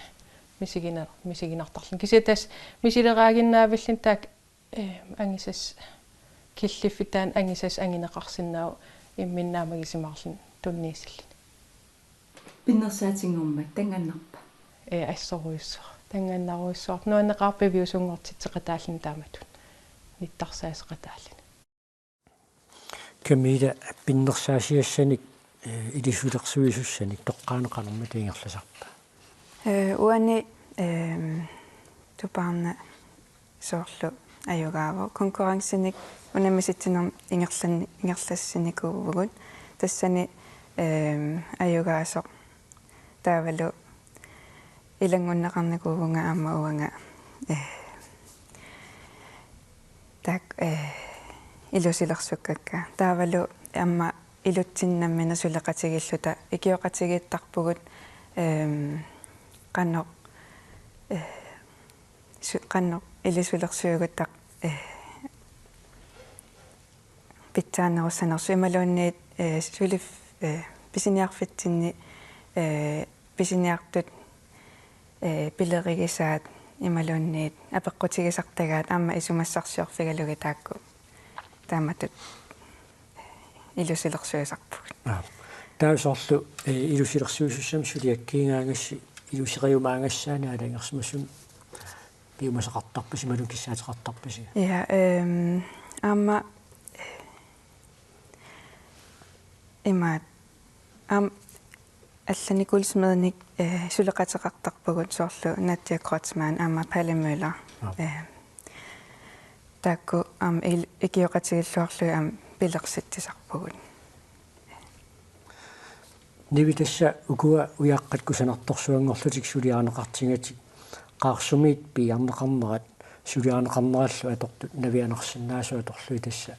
misigina-, misiginartarluni. Kisianni tassa misileraaginnaavilluni taakku, eh, angisassat killiffittaaq angisassat angineqarsinnaavoq imminut naammagisimaarluni tunniussilluni. Pinnersaatinngormat tanngaannarpa? Ee, assorujussuaq. Tanngannarujussuaq. Nuanneqaaq piviusunngortitseqataalluni taamatut. Nittarsaaseqataalluni. Camilla, pinnersaasiassanik, ee, ilusilersuisussanik toqqaannaq qanormita ingerlasarpa? Ee, uani, ehm, Tupaarnaq soorlu ajugaavoq. Konkurrencinik unammisitsinermik ingerlan-, ingerlassinikuuvugut. Tassani, ehm, ajugaasoq taavalu ilanngunneqarnikuuvunga aamma uanga, eh, taak-, eh, ilusilersukkakka. Taavalu aamma ilutsinni nammineq suleqatigiilluta ikioqatigiittarpugut, ehm, qanoq, eh, su-, qanoq ilusilersuigutta, eh, pitsaanerussanersoq imaluunniit, eh, sulif-, eh, pisiniarfitsinni, eh, pisiniartut, eh, pilerigisaat imaluunniit apeqqutigisartagaat aamma isumassarsiorfigalugit taakku taamatut ilusilersuisarpugut. Aa. Taava soorlu, eh, ilusilersuisussamik suliakkiigaangassi iluseriumaagassaanni aalajangersimasumik piumasaqartarpisi imaluunniit kissaateqartarpisiga? Ja, ehm, aamma, eh, imaat, aamma allanik guldsmedimik, eh, suleqateqartarpugut soorlu Nadia Kreutzmann aamma Palle Møller. Aa. Eh, Taakku aamma il-, ikioqatigiilluarlugit aamma pilersitsisarpugut. Nivi, tassa ukua ujaqqat kusanartorsuanngorlutik suliarineqartigatik, Qaarsumiit piiarneqarnerat suliarineqarnerallu atortut navianarsinnaasut atorlugit tassa,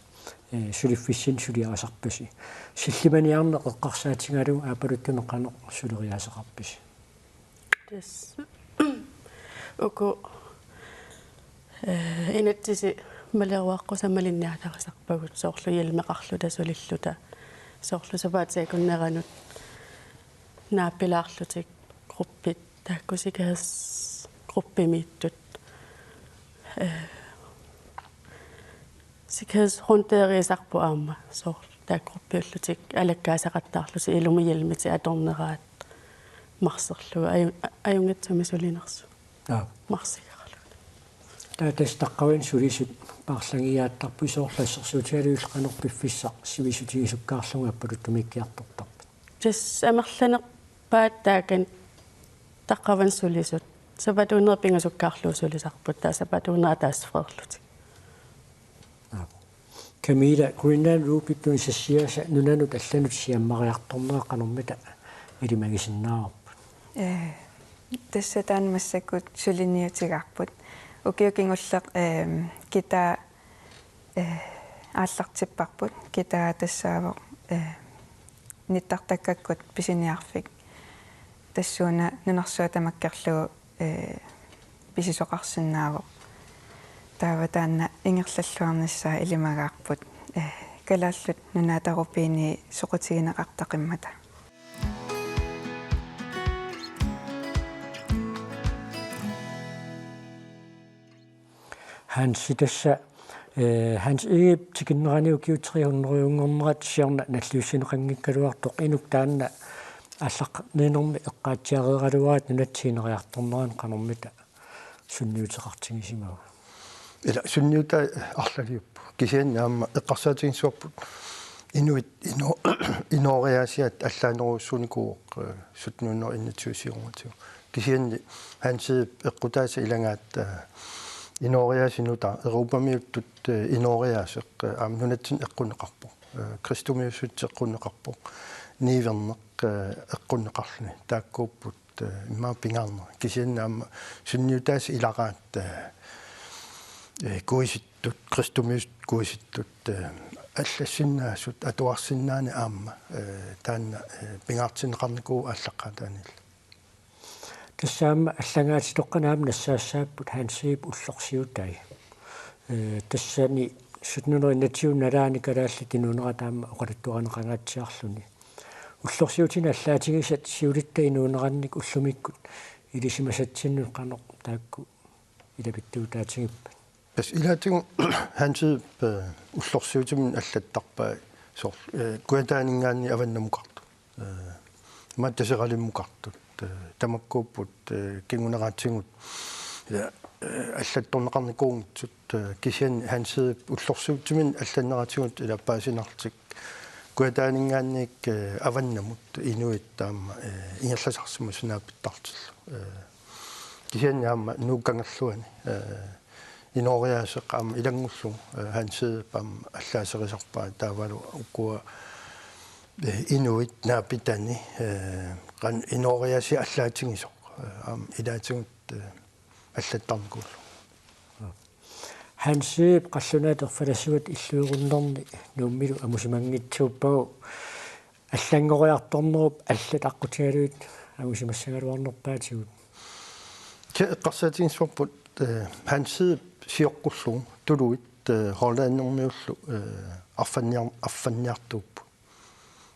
eh, suliffissinni suliarisarpasi. Sillimaniarneq eqqarsaatigalugu aappaluttumik qanoq suleriaaseqarpisi? Tassa uku, eh, inatsisit maleruaqqusaat malinnaalarisarpagut, soorlu hjelmeqarluta sulilluta, soorlu sapaatip akunneranut naapilaarlutik gruppit, taakku sikkerhedsgruppimiittut, eh, sikkerhedsrunderisarput aamma, soorlu taakku gruppiullutik alakkaasaqattaarlutik ilumut hjelmitik atorneraat marserlugu aju-, ajunngitsumik sulinersut. Aap. Marsigaralugu. Taava tassa taqqavani sulisut paarlagiaattarput, soorlu assersuutigalugu qanoq piffissaq sivissutigisukkaarlugu aappaluttumiikkiartortarpit? Tassa amerlanerpaat taakani taqqavani sulisut. Sapatuunerit pingasuukkaarlugit sulisarput, taava sapatuunerit ataaseq freerlutik. Aap. Camilla, Greenland Rubyp tunisassiaasa nunanut allanut siammariartornera qanormita ilimagisinnaavarput? Eh, tassa taanna massakkut suliniutigaarput. Ukioq kingulleq, ehm, guitar, eh, aallartipparput. Guitar tassaavoq, eh, nittartakkakkut pisiniarfik. Tassuuna nunarsuaq tamakkerlugu, eh, pisisoqarsinnaavoq. Taava taanna ingerlalluarnissaa ilimagaarput, eh, Kalaallit Nunaata Rubyenit soqutigineqartaqimmata. Hansi, tassa, eh, Hans Egedep tikinnerani ukiut tre hundredenngornerat siorna nalliussineqanngikkaluartoq, inuk taanna aallaqqaarnermi eqqaatsiareeraluarit nunatsinni ineriartornerani qanormita sunniuteqartigisimavugut? Ila sunniutai arlaliupput. Kisianni aamma eqqarsaatiginngisaannarparput inuit ino-, inooriaasiat allaanerujussuunikuuvoq, eh, sytten hundrede enogtyve siornatigut. Kisianni Hansi eqqutaasa ilagaat, eh, inooriaaseq nutaaq, Europamiuttut, eh, inooriaaseq, eh, aamma nunatsinni eqqunneqarpoq. Eh, kristumiusutsit eqqunneqarpoq. Niuerneq, eh, eqqunneqarluni. Taakkuupput, eh, immaqa pingaarnerat. Kisianni aamma sunniutaasa ilagaat, eh, eh, kuisittut, kristumiusutsit kuisittut, eh, allassinnaasut atuarsinnaaneq aamma, eh, taanna, eh, pingaartinneqarnikuuvoq aallaqqaataaniilli. Tassa aamma allagaatitoqqanik aamma nassaassaapput Hansip ullorsiutai. Eh, tassani sytten hundrede enogtyve nalaani Kalaallit Nunaata aamma oqaluttuarineqangaatsiarluni. Ullorsiutinik allaatigisat siulitta inuunerannik ullumikkut ilisimasatsinnut qanoq taakku ilapittuutaatigippata? Tassa ilaatigut Hansip, eh, ullorsiutiminik allattarpai soorlu, eh, Kujataaninngaanniit avannamukartut. Eh, aamma Taseralimmukartut. Eh, tamakkuupput, eh, kinguneratigut, ja, eh, allattorneqarnikuunngitsut, eh, kisianni Hansip ullorsiutiminik allanneratigut ila paasinarlutik Kujataaninngaanniit, eh, avannamut inuit taama, eh, ingerlasarsimasut naapittartillu. Eh, kisianni aamma Nuuk kangerluani, eh, inooriaaseq aamma ilanngullugu, eh, Hansip aamma allaaserisarpai taavalu ukua, eh, inuit naapitani, eh, qanoq inooriaasiat allaatigisoq, eh, aamma ilaatigut, eh, allattarnikuullugu. Hansip qallunaatut erfalasuata illuerunnerni Nuummilu angusimanngitsuuppagu, allanngoriartornerup allat aqqutigalugit angusimassagaluarnerpaatigut? Kisianni eqqarsaatiginngisaannarparput, eh, Hansip sioqqullugu tuluit, eh, Hollandimiullu, eh, arfanniar-, arfanniartuupput.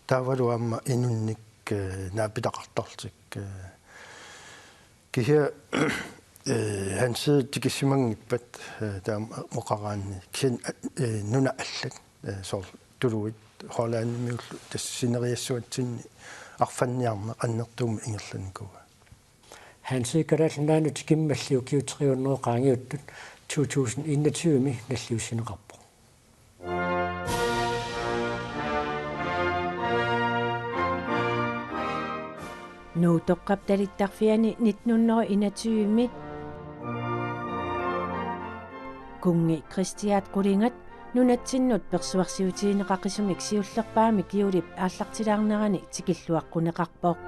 Taavalu aamma inunnik, eh, naapitaqartarlutik, eh, kisianni, eh, Hansip tikissimanngippat, eh, taama oqaraanni. Kisianni, eh, nunat allat, eh, soorlu tuluit Hollandimiullu tassa sineriassuatsinni arfanniarneq annertuumik ingerlanikuuaa. Hansi Kalaallit Nunaannut tikimmalli ukiut tre hundrede qaangiuttut to tusind enogtyve-mi nalliussineqarpoq. Nuuttoqqap talittarfiani nitten hundrede enogtyve-mi Kunngi Kristiaat qulingat nunatsinnut persuarsiutigineqaqisumik siullerpaamik juulip aallartilaarnerani tikilluaqquneqarpoq.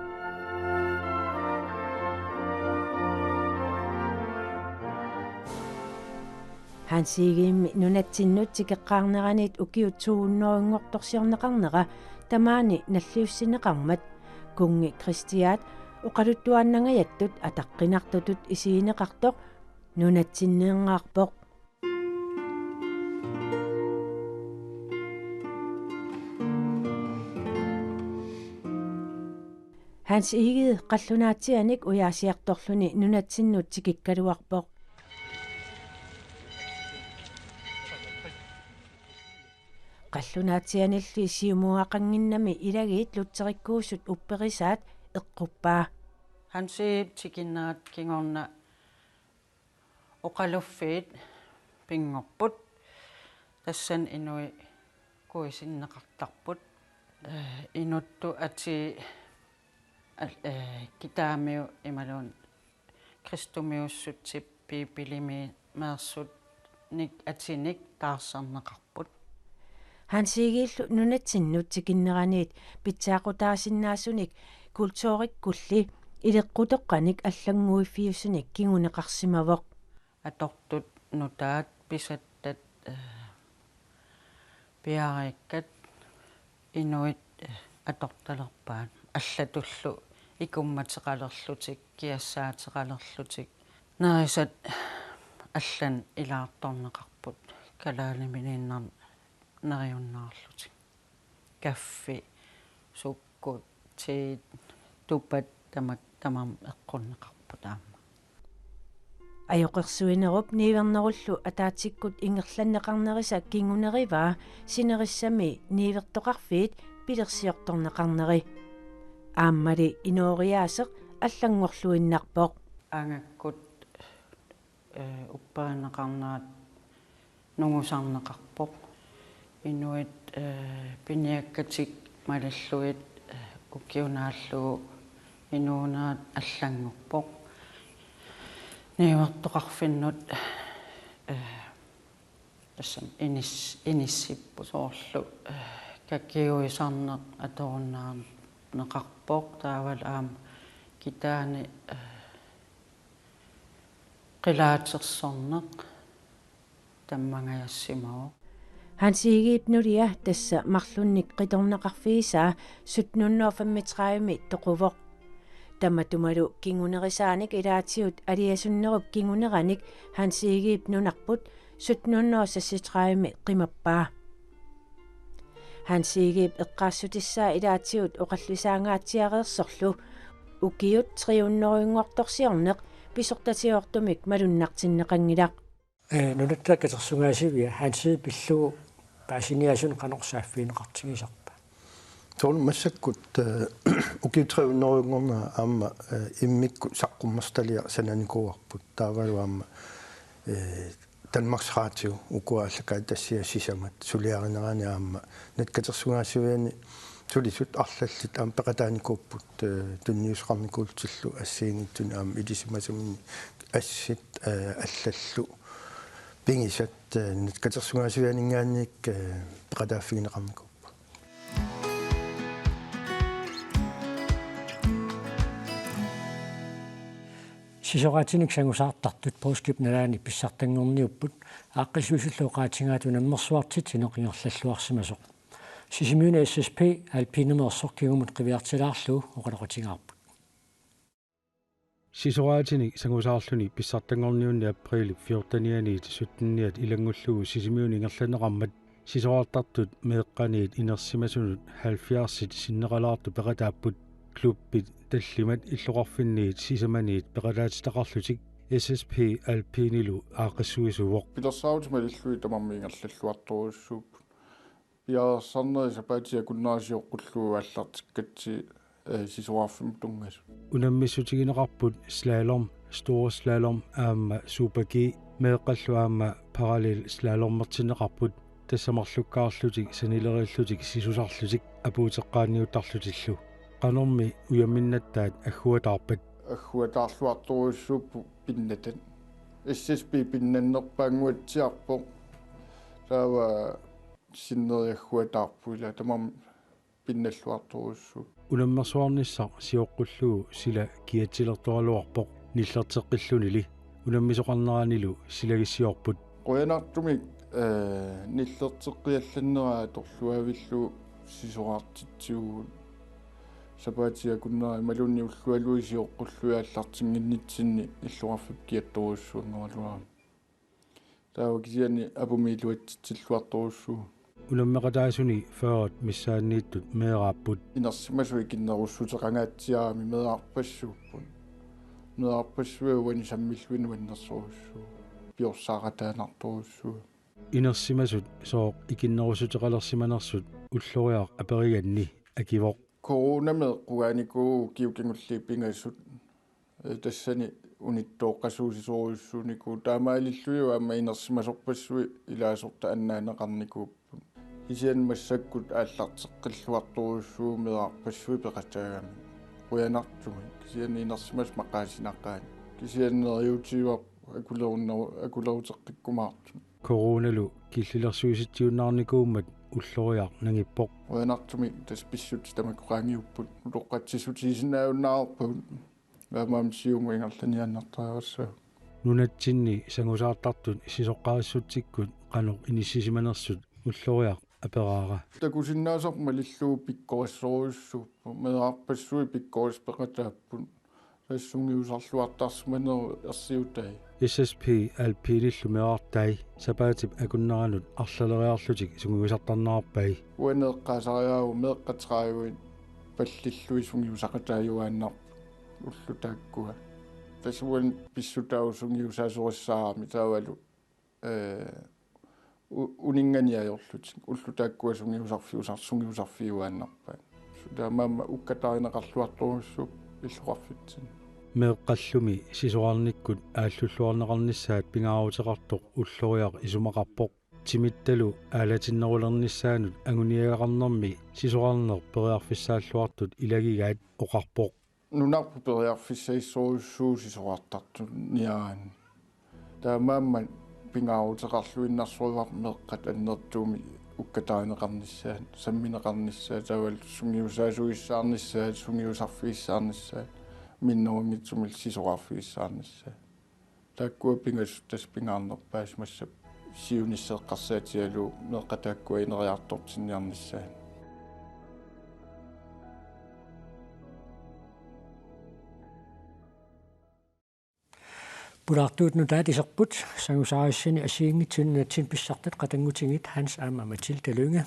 Hans Egedemmi nunatsinnut tikeqqaarneraniit ukiut to hundrede-nngortorsiorneqarnera tamaani nalliussinneqarmat kunngi Kristiaat oqaluttuaannangajattut ataqqinartutut isigineqartoq nunatsinniingaarpoq. Hans Egede qallunaatsianik ujaasiartorluni nunatsinnut tikikkaluarpoq. Qallunaatsianilli siumuaqannginnami ilagiit lutserikkuusut upperisaat eqquppaa. Hans Egedep tikinnerat kingorna oqaluffiit pinngorput. Tassani inuit kuisinneqartarput. Eh, inuttut atii al-, eh, kitaamiut imaluunniit kristumiussutsip Biibilimi meersunik atinik taarserneqarput. Hans Egedelu nunatsinnut tikinneraniit pitsaaqutaasinnaasunik kulturikkulli ileqqutoqqanik allannguiffiusunik kinguneqarsimavoq. Atortut nutaat pisattat, eh, piareerikkat inuit, eh, atortalerpaat allatullu ikummateqalerlutik, kiassaateqalerlutik. Nerisat allat ilaartorneqarput, kalaaliminiinnarmik neriunnaarlutik. Kaffi, sukkut, teet, tupat tamak-, tamarmik eqqunneqarput aamma. Ajoqersuinerup niuernerullu ataatsikkut ingerlanneqarnerisa kingunerivaa sinerissami niuertoqarfiit pilersiortorneqarneri. Aammali inooriaaseq allanngorluinnarpoq. Angakkut, eh, upperineqarnerat nungusarneqarpoq. Inuit, eh, piniakkatik malillugit, eh, ukiut naallugu inuunerat allanngorpoq. Niuertoqarfinnut, eh, tassami inis-, inissipput soorlu, eh, kakiuisarneq atorunnaarneqarpoq taavalu aamma kitaani, eh, qilaatersorneq tammangajassimavoq. Hans Egedep nulia tassa marlunnik qitornaqarfigisaa sytten hundrede og femogtredive toquvoq. Tamatumalu kingunerisaanik ilaatigut aliasunnerup kinguneranik Hans Egedep nunarput sytten hundrede og seksogtredive qimappaa. Hans Egedep eqqaassutissaa ilaatigut oqallisaangaatsiareersorlu ukiut tre hundrede-nngortorsiorneq pisortatigoortumik malunnartinneqanngilaq. Eh, Nunatta Katersugaasiviat Hans Egede pillugu paasiniaasunut qanoq saaffigineqartigisarpa? Soorlu massakkut, eh, ukiut tre hundrede-nngornerat aamma, eh, immikkut saqqummersitaliaq sananikuuarput. Taavalu aamma, eh, Danmarks Radio ukua aallakaatitassiat sisamat suliarinerani aamma Nunatta Katersugaasiviani sulisut arlallit aamma peqataanikuupput, eh, tunniussaqarnikuullutillu assigiinngitsunik aamma ilisimasaminik assit, eh, allallu pigisat, eh, Nunatta Katersugaasivianinngaanniit, eh, peqataaffigineqarnikuupput. Sisoraatinik sangusaartartut poorskip nalaani pissartanngorniupput aaqqissuisullu oqaatigaat unammersuartitsineq ingerlalluarsimasoq. Sisimiuni S S P Alpinemeersoq kingumut qiviartilaarlugu oqaloqatigaarput. Sisoraatinik sangusaarluni pissartanngorniunni apriilip fjortenianiit sytteniat ilanngullugu Sisimiuni ingerlanneqarmat sisoraartartut meeqqaniit inersimasunut halvfjerdsit sinneqalaartut peqataapput. Klubbit tallimat illoqarfinniit sisamaniit peqataatitaqarlutik S S P Alpinilu aaqqissuisuuvoq. Pilersaarutit malillugit tamarmik ingerlalluartorujussuupput. Piareersarnerit sapaatip akunnerata sioqqullugu aallartikkatsigit, eh, sisoraarfimmut tunngasut. Unammissutigineqarput slalom, stor slalom aamma super-G, meeqqallu aamma parallel slalommertinneqarput, tassa marlukkaarlutik sanileriillutik sisusarlutik apuuteqqaanniuttarlutillu. Qanormi ujaminnattaat agguataarpat? Agguataarluartorujussuupput pinnatat. S S P pinnannerpaannguatsiarpoq. Taava sinneriagguataarpoq, ila tamarmik pinnalluartorujussuupput. Unammersuarnissaq sioqqullugu sila kiatsilertoraluarpoq, nillerteqqillunili unammisoqarneranilu silagissiorput. Qujanartumik, eh, nillerteqqiallannera atorluaavillugu sisorartitsivugut. Sapaatip akunnera imaluunniit ullualuit sioqqullugit aallartinnginnitsinni illoqarfiup kiattorujussuanngoraluarami. Taava kisianni apumik iluatsitsilluartorujussuuvoq. Unammeqataasuni fyrret missaanniittut meeraapput. Inersimasut ikinnerussuteqangaatsiarami meerarpassuupput. Meerarpassuit uani sammilluinnaq nuannersorujussuuvoq. Piorsaaqqataanartorujussuuvoq. Inersimasut sooq ikinnerussuteqalersimanersut Ulloriaq aperiganni akivoq. Corona meeqqugaanikuuvoq ukiut kingulliit pingasut. Eh, tassani unittooqqasuusisorujussuunikuuvoq, taamaalillunilu aamma inersimasorpassuit ilaasortat annaaneqarnikuupput. Kisianni massakkut aallarteqqilluartorujussuuvoq meerarpassuit peqataagami. Qujanartumik. Kisianni inersimasut maqaasinaqaat. Kisianni neriuutigaarput akulerunneru-, akuleruteqqikkumaartut. Coronalu killilersuisitsiunnaarnikuummat Ulloriaq nangippoq. Qujanartumik tassa pissutsit tamakku qaangiupput. Utoqqatsissutigisinnaajunnaarpagut. Aamma Siumut ingerlaniaannartariaqassaaq. Nunatsinni sangusaartartut sisoqqarissutsikkut qanoq inissisimanersut Ulloriaq aperaara. Takusinnaasarput malillugu pikkorissorujussuupput, meerarpassuit pikkorissut peqataapput, tassa sungiusarluartarsimanerup ersiutai. S S P Alpinillu meerartai sapaatip akunneranut arlaleriarlutik sungiusartarnerarpai. Uani eqqaasariaqarpoq meeqqat tredive pallillugit sungiusaqataajuaannarput ullut taakkua. Tassa uani pissutaavoq sungiusaasorissaarami taavalu, eh, u-, uninnganik ajorlutik. Ullut taakkua sungiusarfiusar-, sungiusarfiuaannarpaat. Taamaammat ukkatarineqarluartorujussuupput illoqarfitsinni. Meeqqallumi sisorarnikkut aallulluarneqarnissaat pingaaruteqartoq Ulloriaq isumaqarpoq. Timittalu aalatinnerulernissaanut anguniagaqarnermi sisorarneq periarfissaalluartut ilagigaat oqarpoq. Nunarput periarfissaassorujussuuvoq sisorartartut niaani. Taamaammat pingaaruteqarluinnarsorujuarpoq meeqqat annertuumik ukkatarineqarnissaat, sammineqarnissaat, taavalu sungiusaasuissaarnissaat, sungiusarfigissaarnissaat, minnerunngitsumillu sisorarfigissaarnissaat. Taakkua pingasut tassa pingaarnerpaasut, massakkut siunissaq eqqarsaatigalugu meeqqat taakkua ineriartortinniarnissaat. Pulaartuut nutaat iserput, sangusaarissani assigiinngitsunik nunatsinni pissartat qatanngutigiit Hans aamma Mathilde Lynge,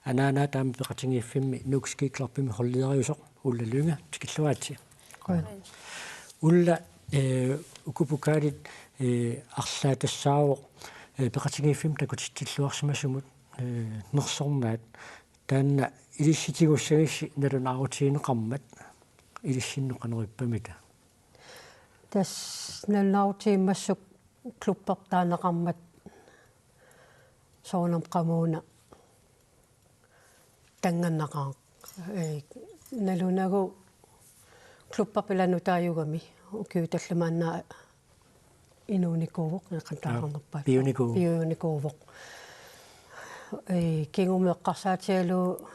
anaanaat aamma peqatigiiffimmi Nuuk Ski Clubimi holdlederiusoq Ulla Lynge, tikilluaritsi. Qujan. Ulla, eh, uku pokalit, eh, arlaat tassaavoq, eh, peqatigiiffimmi takutitsilluarsimasumut, eh, nersornaat. Taanna ilissi tigussagissi nalunaarutigineqarmat ilissinnut qanoq ippamita? Tassa nalunaarutigiimmassuk klubbertut taaneqarmat soorunami qamuuna tanngaannaqaaq. Ee, nalunagu klubberput ila nutaajugami ukiut tallimaannaat inuunikuuvoq, eqan Aa, taarnerpaat. Piunikuuvoq. Piunikuuvoq. Ee, kingumut eqqarsaatigalugu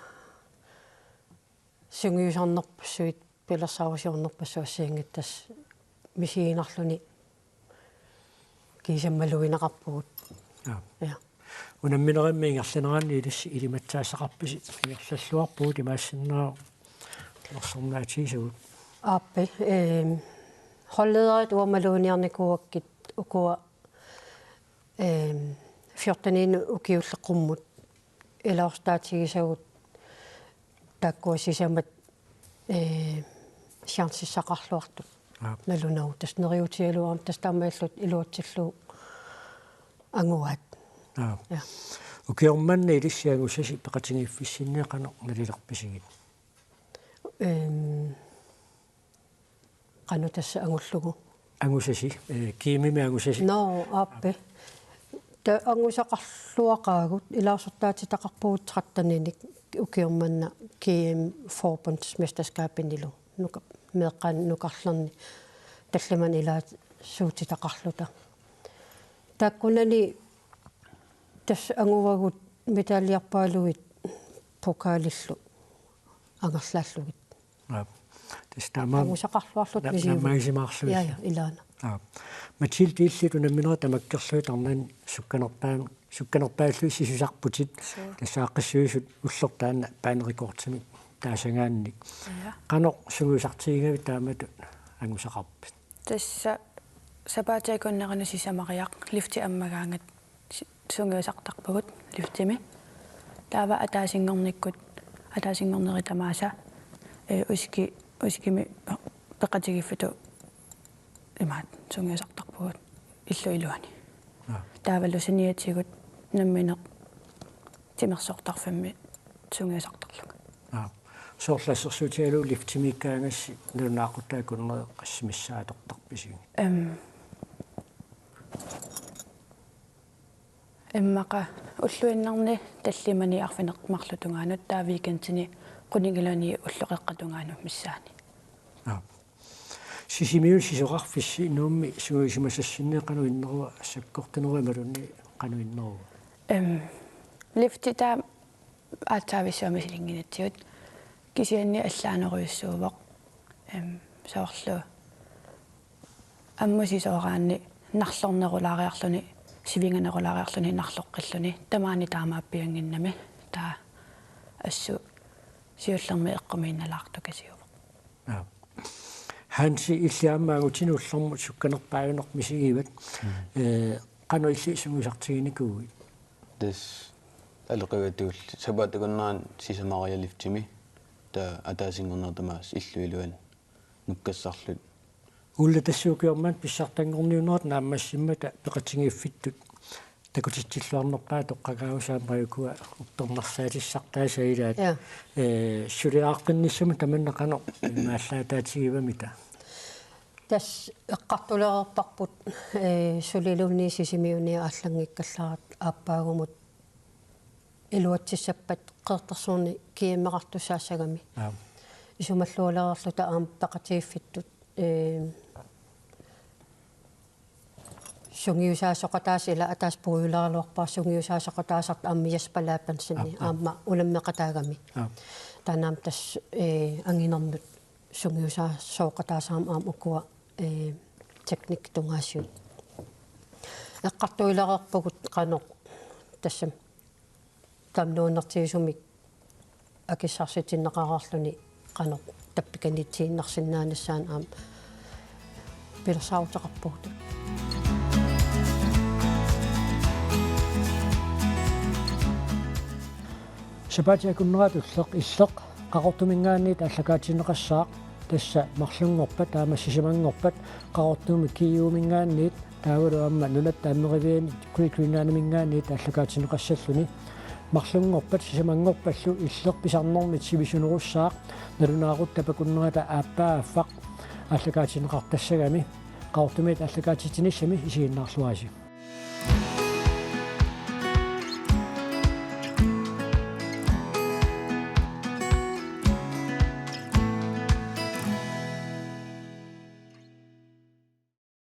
sungiusarnerpassuit, pilersaarusiornerpassuit assigiinngitsut tassa misiginarluni kiisami malugineqarpugut. Aa. Ja. Unamminerimmi ingerlaneranni ilissi ilimatsaassaqarpisi, ingerlalluarpugut, imaassinnaavoq nersornaatigisagut. Aappi, ehm, holdlederit uanga maluginiarnikuuakkit ukua, ehm, fjorteninik ukiullit qummut ilaasortaatigisagut taakkua sisamat, eh, chancessaqarluartut. Aap. Nalunagu tassa neriuutigalugu aamma tassa taamaalillutik iluatsillugu anguaat. Aap. Ja. Ukioq manna ilissi angusasi peqatigiiffissinni qanoq nalilerpisigit? Ehm, qanoq tassa angullugu? Angusasi, eh, G M-imi angusasi. Nå, aappi. Ta-, angusaqarluaqaagut, ilaasortaatitaqarpugut tretteninik ukioq manna G M forbundsmesterskabinilu. Nuka-, meeqqat nukarlerni tallimanik ilaasuutitaqarluta. Taakkunani tassa anguagut medaljerpaaluit pokalillu angerlaallugit. Aap. Tassa taamaammat angusaqarluarluta na-, misigivugut. Naammagisimaalluta. Ja, ja, ilaana. Aap. Mathilde, illit unamminerit tamakkerlugit arnani sukkanerpaa-, sukkanerpaallugit sisusarputit. Suu. Tassa aaqqissuisut ulloq taanna banerekordimik taasagaannik. Ja. Qanoq sungiusartigigavit taamatut angusaqarpit? Tassa sapaatip akunnerani sisamariaq lifti ammagaangat si-, sungiusartarpugut liftimi. Taava ataasinngornikkut, ataasinngornerit tamaasa, ee, uski-, uskimi peqatigiiffitut imaattoq sungiusartarpugut illup iluani. Aa. Taavalu saniatigut nammineq timersortarfimmi sungiusartarlunga. Aa. Soorlu assersuutigalugu liftimiikkaangassi nalunaaqutaq akunnerit qassit missaat atortarpisigit? Em. Immaqa ulluinnarni tallimanik arfineq-marluk tungaanut, taava weekendini qunigilani ulloq qeqqata tungaanut missaani. Aap. Sisimiuni sisoqarfissi Nuummi sungiusimasassinni qanoq inneruva, sakkortuneruma imaluunniit qanoq inneruva? Em, lifti taava aatsaavissuaq misilinnginnatsigit kisianni allaanerujussuuvoq. Em, soorlu ammut sisooraanni narlornerulaariarluni, sivinganerulaariarluni narloqqilluni, tamaani taamaappiannginnami, taava assut siullermik eqqumiinnalaartukasiuvoq. Aap. Hansi, illit aamma angutini ullormut sukkanerpaajuneq misigivat. Mm. Ee, qanoq illit sungiusartiginikuuit? Tassa aleqiviatut sapaatip akunnerani sisamariaq liftimi, taava ataasinngornerit tamaasa illup iluani nukkassarluta. Ulla, tassa ukioq manna pissartanngorniunnerit naammassimmata peqatigiiffittut takutitsilluarnerpaat toqqagaavasi, aamma ukua uppernarsaatissartaasa ilaat. Ja. Ee, suliareqqinnissamut tamanna qanoq imaallaataatigivamita? Tassa eqqartulereerparput, ee, suliluunniit Sisimiuni aallanngikkallarput aappaagumut iluatsissappat Qeqertarsuarni GM-eqartussaassagami. Aap. Isumallualereerluta aamma peqatigiiffittut, ee, sungiusaasoqataasut, ila ataaseq puiguleraluarpara, sungiusaasoqataasartut aamma Jesper Labansen. Aap, aap. Aamma unammeqataagami. Aap. Taanna aamma tassa, ee, anginernut sungiusaasoqataasarami aamma ukua, ee, teknikkit tungaasigut. Eqqartuilereerpugut qanoq tassami taamnuunnertigisumik akissarsitinneqareerluni qanoq tappikaniitsiinnarsinnaanissaanut aamma pilersaaruteqarpugut. Sapaatip akunnerata ulloq, Illeq, Qaqortuminngaanniit aallakaatinneqassaaq, tassa marlunngorpat aamma sisamanngorpat Qaqortumi Kiuuminngaanniit taavalu aamma Nunatta Ammeriviani Great Greenlandiminngaanniit aallakaatinneqassalluni. Marlunngorpat sisamanngorpallu Illeq pisarnermit sivisunerussaaq, nalunaaqutaq akunnerata aappaa affaq aallakaatinneqartassagami. Qaqortumiit aallakaatitsinissami isiginnaarluarisi.